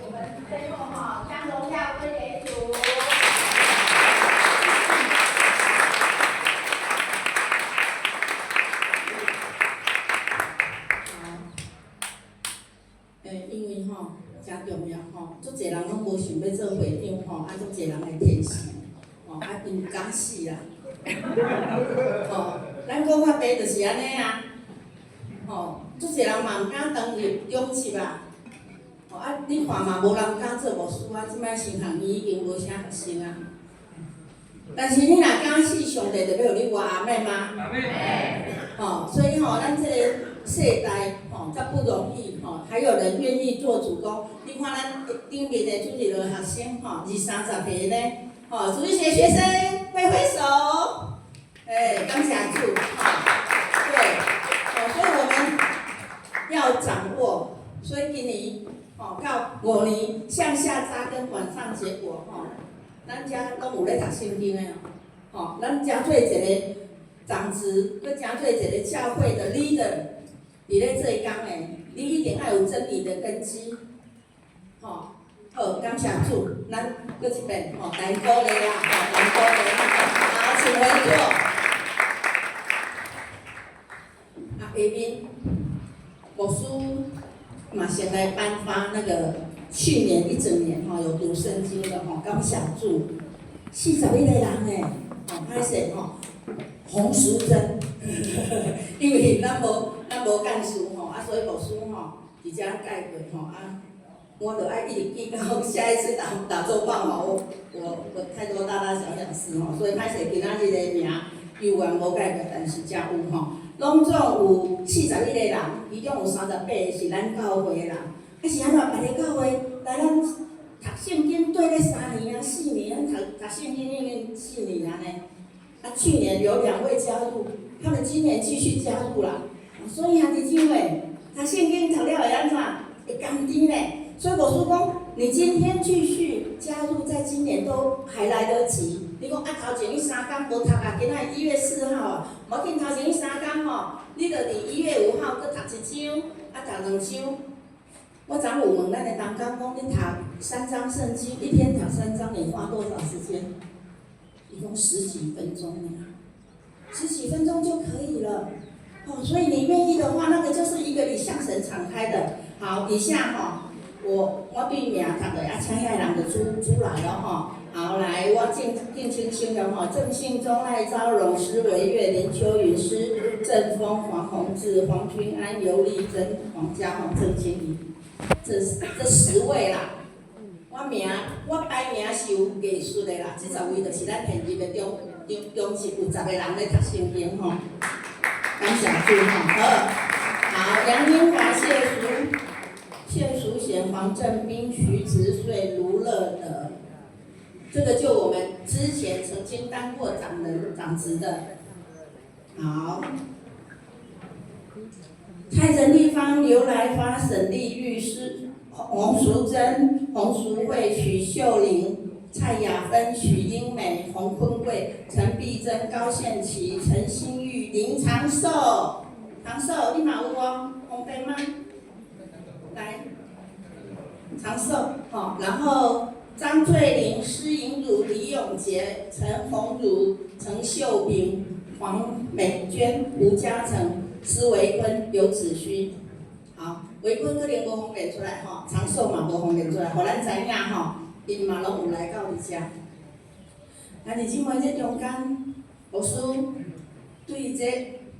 我們最後哈，將榮耀歸給主。欸，因為吼，誠重要吼，足濟人攏無想欲做會長吼，啊，足濟人會提死，吼，啊，𪜶敢死啦，吼，咱國發白就是按呢啊，吼，足濟人嘛毋敢當入長執啊，吼啊，你看嘛，無人敢做牧師啊，這擺神學院已經無啥學生啊，但是你若敢死，上帝就欲予你活，阿們嗎？吼，所以吼，咱這個世代吼，較不容易吼，還有人願意做主工。你看咱頂面的主日學學生吼，二三十歲呢，吼，主日學學生揮揮手，欸，感謝主，吼，對，吼，所以我們要掌握，所以今年吼到5年向下紮根，往上結果吼，咱遮攏有咧讀聖經的吼，咱遮做一個長執，閣成做一個教會的 leader，佇咧做工的，你一定愛有真理的根基，吼，好，感謝主，咱閣一遍吼，來鼓勵啦，吼，來鼓勵，好，請回座。啊，下面牧師嘛先來頒發那個去年一整年吼有讀聖經的吼，感謝主，41個人呢，吼，歹勢吼。洪淑珍，因為咱無幹事吼，啊，所以牧師吼佇遮概括吼，啊，我就愛一直記到下一次打週報吼，我太多大大小小事吼，所以歹勢今仔日的名猶原無概括，但是誠有吼。攏總有41個人，其中有38個是咱教會的人。啊是按怎？別个教會來咱讀聖經，綴咧3年啊、4年，咱讀讀聖經已經4年啊呢。啊，去年有2位加入，他們今年繼續加入啦。所以兄弟姊妹，讀聖經讀了會按怎？會甘甜呢。所以牧師講，你今天繼續加入，在今年都還來得及。你講啊，頭前彼三工無讀啊，今仔1月4號啊，無要緊，頭前彼三工吼，你就佇1月5號閣讀一章，啊讀兩章。我昨有問咱的同工講，你讀三章聖經，一天讀三章，你花多少時間？伊講十幾分鐘爾，十幾分鐘就可以了。哦，所以你願意的話，那個就是一個你向神敞開的。好，以下吼，我對名讀的，啊，請遐人就出出來了吼。好，來，我敬請形容吼，鄭信忠、賴昭榮、施維月、林秋雲、施正峰、黃宏志、黃君安、尤麗珍、黃家宏、鄭經理，這10位啦。我名我排名是有藝術的啦，這10位就是咱現任的中執有10個人咧讀聖經吼。感謝主吼，好，好，楊英華、謝淑賢、黃正斌、徐植穗、盧樂德，這個就我們之前曾經當過長人長職的。好，蔡陳立芳、劉來發、沈麗玉、施洪淑珍、洪淑慧、許秀玲、蔡雅芬、許英美、洪坤貴、陳碧珍、高憲琪、陳新玉、林長壽，長壽，你嘛有哦？方便嗎？來，長壽，好，然後張翠玲、施穎茹、李永傑、陳鴻儒、陳秀萍、黃美娟、吳嘉誠、施維坤、劉子勳，好，維坤可能無方便出來吼，長壽嘛無方便出來，予咱知影吼，𪜶嘛攏有來到佇遮。啊，弟姊妹，這中間牧師對這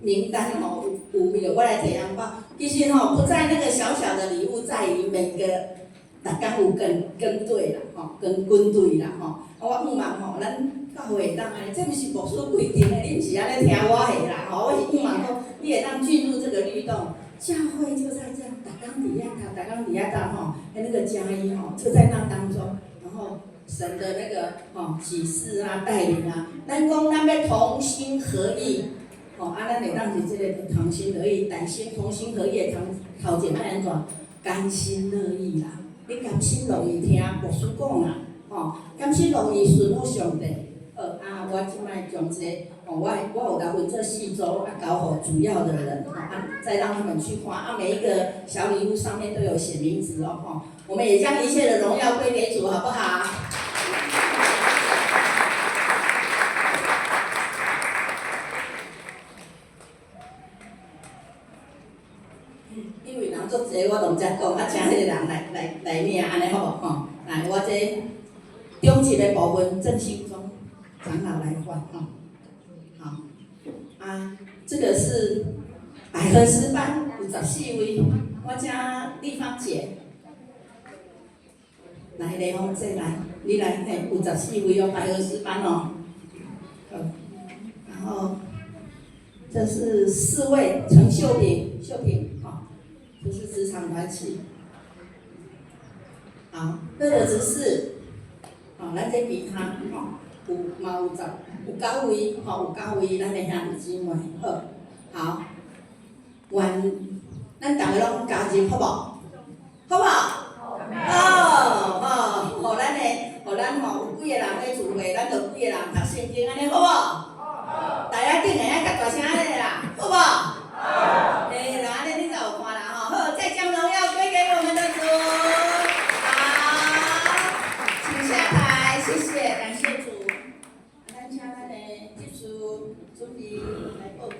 名單吼有彼個，我來提紅包。其實吼，不在那個小小的禮物，在於每個逐工有跟隊啦，吼，跟軍隊啦，吼。啊，我向望吼，咱教會會當按呢，這毋是牧師規定的，你毋是按呢聽我的啦，吼。我是向望講，你會當進入這個律動，教會就在這樣，逐工佇遐讀，逐工佇遐讀吼，那個加一吼，就在那當中，然後神的那個吼啟示啊、帶領啊，咱講咱欲同心合意，吼啊，咱會當是這個同心合意，但心同心合意的頭前欲按怎？甘心樂意啦，你甘心樂意聽牧師講啦，吼，甘心樂意順服上帝。好啊，我這擺將這個，吼，我有共分做四組，啊，交予主要的人，吼，啊，再讓他們去看，啊，每一個小禮物上面都有寫名字哦，吼，我們也將一切的榮耀歸給主，好不好？因為人足濟，我都毋知講，啊，請彼個人來領，按呢好無？吼，來，我這中級的部分，鄭興忠長老來發，吼，好，啊，這個是百合詩班有14位，我請麗芳姐來，麗芳姐來，你來，嘿，有十四位哦，百合詩班哦，好，然後這是4位，陳秀萍，秀萍，吼，這是職場團契，好，樂樂執事，吼，咱這其他，吼，有嘛有有9位，吼，有9位，咱的兄弟姊妹，好，好，願咱逐个攏加入，好無？好無？好，好，予咱的，予咱吼有幾个人咧聚會，咱就幾個人讀聖經，按呢好無？大家頂下愛較大聲按呢啦，好無？好。嘿啦，按呢你才有看啦吼。好，再將榮耀歸給我們的主。好，請下台，謝謝，感謝主。咱請咱的執事準備來報告。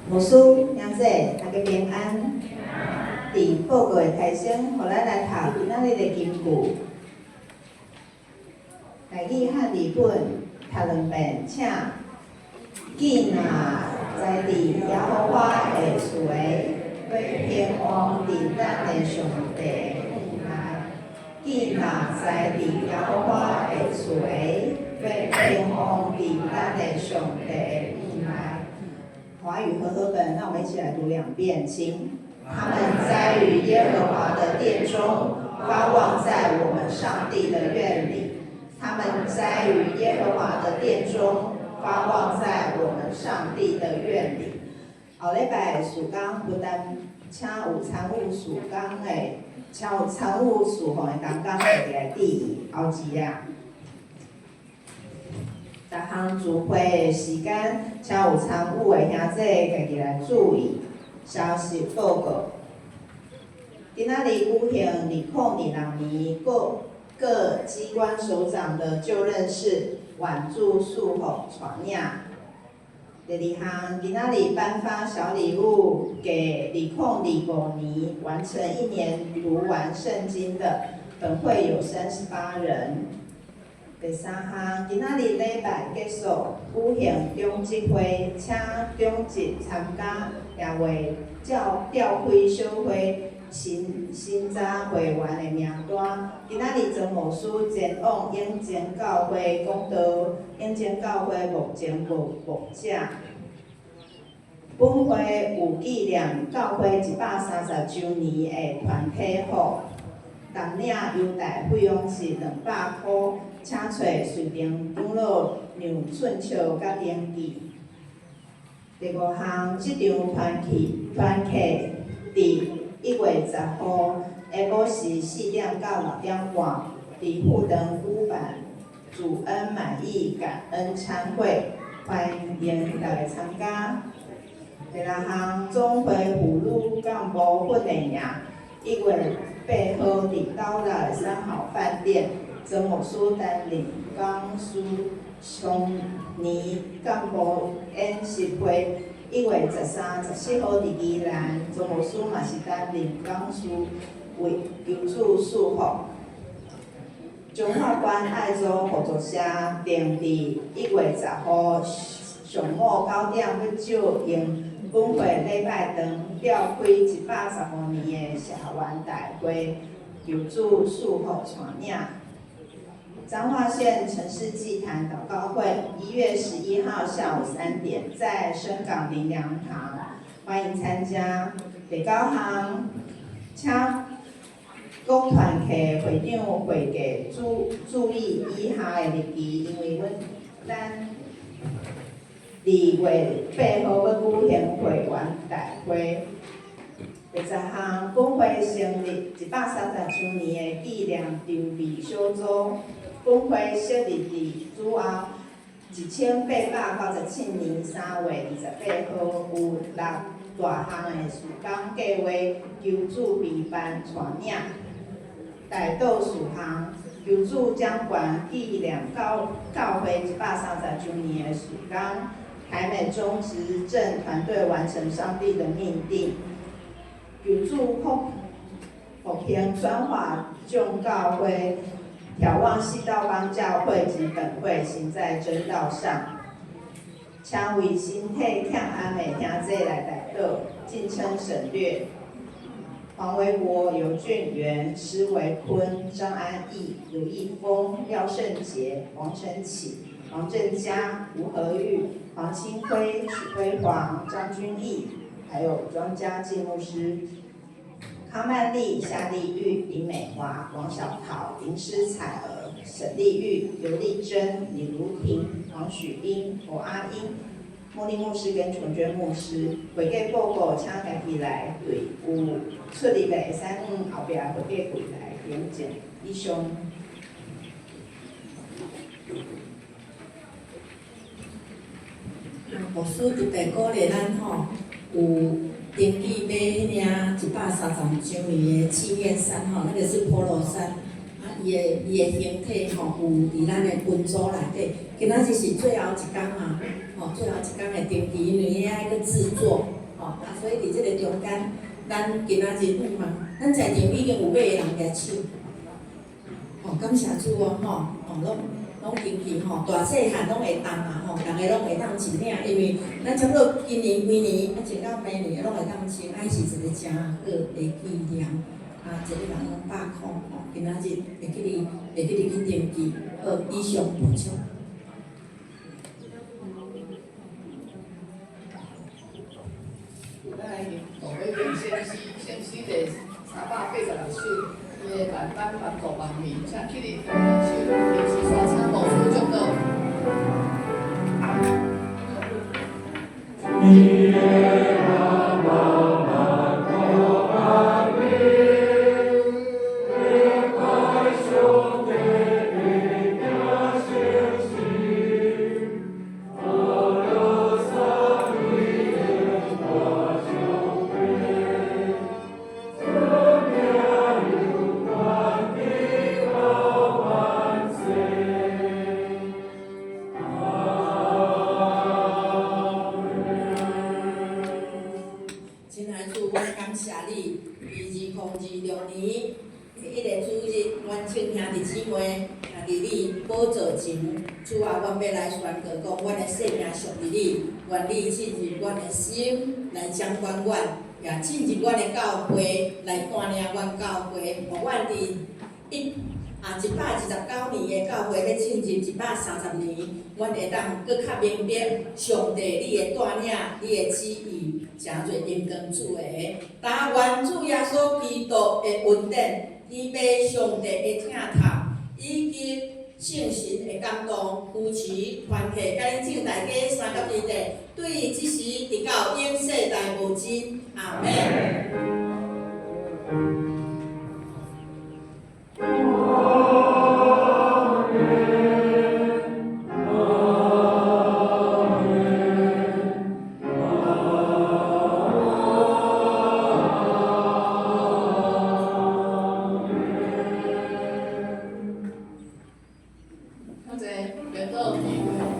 牧師、兄姐，大家平安。佇報告的開始，予咱來讀今仔日的金句。台語漢字本讀兩遍，請。囝若栽佇耶和華的厝的，欲興旺佇咱的上帝院內。囝若栽佇耶和華的厝的，欲興旺佇咱的上帝院內。華語和合本，那我們一起來讀兩遍，請。他們栽於耶和華的殿中，發旺在我們上帝的院裡。他們栽於耶和華的殿中，發旺在我們上帝的院裡。後禮拜事工不但請有參與事工的，請有參與事奉的同工特別來致意後日啊。逐項聚會的時間，請有參與的兄弟家己來注意。消息報告。今仔日舉行2026年各各機關首長的就任式，挽祝祝福帶領。第二項，今仔日頒發小禮物給2025年完成一年讀完聖經的，本會有38人。第三項，今仔日禮拜結束，舉行長執會，請長執參加，也會召召開小會審審查會員的名單。今仔日莊牧師前往永靖教會講道，永靖教會目前無牧者。本會有紀念教會130週年的團體服，當領優待費用是200箍，請揣隨行長老楊春秋佮登記。第五項，這場團契團契佇1月10號下晡時4點到6點半，佇富長舉辦主恩滿意感恩餐會，歡迎大家參加。第六項，總會婦女幹部訓練營，1月8號佇斗六的三好飯店，曾牧師擔任講師，青年幹部研習會，1月13、14號佇宜蘭，曾牧師嘛是擔任講師，為求主賜福。彰化縣愛組合作社定佇1月10號上午9點欲借用本會禮拜堂召開115年的社員大會，求主賜福帶領。彰化縣城市祭壇禱告會，1月11號下午3點，在深港靈糧堂，歡迎參加。第九項，請各團契會長會計注意以下的日期，因為阮咱2月8號欲舉行會員大會。第十項，本會成立130週年的紀念籌備小組，本會設立佇主後1897年3月28號，有六大項的事工計劃，求主陪伴帶領。代禱事項，求主掌權紀念教會130週年的事工。台美中執政團隊完成上帝的命定。求主復興轉化眾教會，眺望四道幫教會及本會行在真道上。請為身體欠安的兄弟來代禱，敬稱省略。黃維國、尤俊元、施維坤、張安義、劉義峰、廖勝傑、王成啟、王振嘉、吳和玉、黃清輝、許輝煌、張君義，還有莊家進牧師、康曼麗、夏麗玉、林美華、王小桃、林詩彩兒、沈麗玉、劉麗珍、李如婷、黃許英、侯阿英、茉莉牧師跟瓊娟牧師。會計報告，請家己來對有出入的會使往後壁會計櫃來點證。以上。牧師特別鼓勵咱吼，有登記買彼領130週年的紀念衫吼，那個是 Polo 衫，啊，伊的形體吼有佇咱的群組內底。今仔日是最後一工啊，吼，最後一工的登記，因為遐愛閣製作，吼，啊，所以佇這個中間，咱今仔日向望，咱在場已經有買的人舉手，吼，感謝主哦，吼，吼，攏。攏登記吼，大細漢攏會當啊吼，逐个攏會當申領，因為咱差不多今年幾年，啊，穿到明年攏會當穿，啊，是一個誠好的紀念。啊，一個人攏100箍吼，今仔日會記得去登記，好，以上補充。咱來念大尾經聖詩，聖詩第386首，伊的萬班萬國萬民，請起立同手，臨時刷請牧師祝禱。親愛主，阮感謝你，佇2026年的一個主日，阮眾兄弟姊妹徛佇你寶座前，主啊，阮欲來宣告講，阮的性命屬佇你，願你進入阮的心來掌管阮，也進入阮的教會來帶領阮教會，予阮佇一啊129年的教會欲進入130年，阮會當閣較明白上帝你的帶領，你的旨意，成做榮光主的。但願主耶穌基督的恩典，天父上帝的疼痛，以及聖神的感動、扶持、團契，佮恁眾大家三甲兄弟，對這時直到永世代無盡。阿們。多謝元老聚會。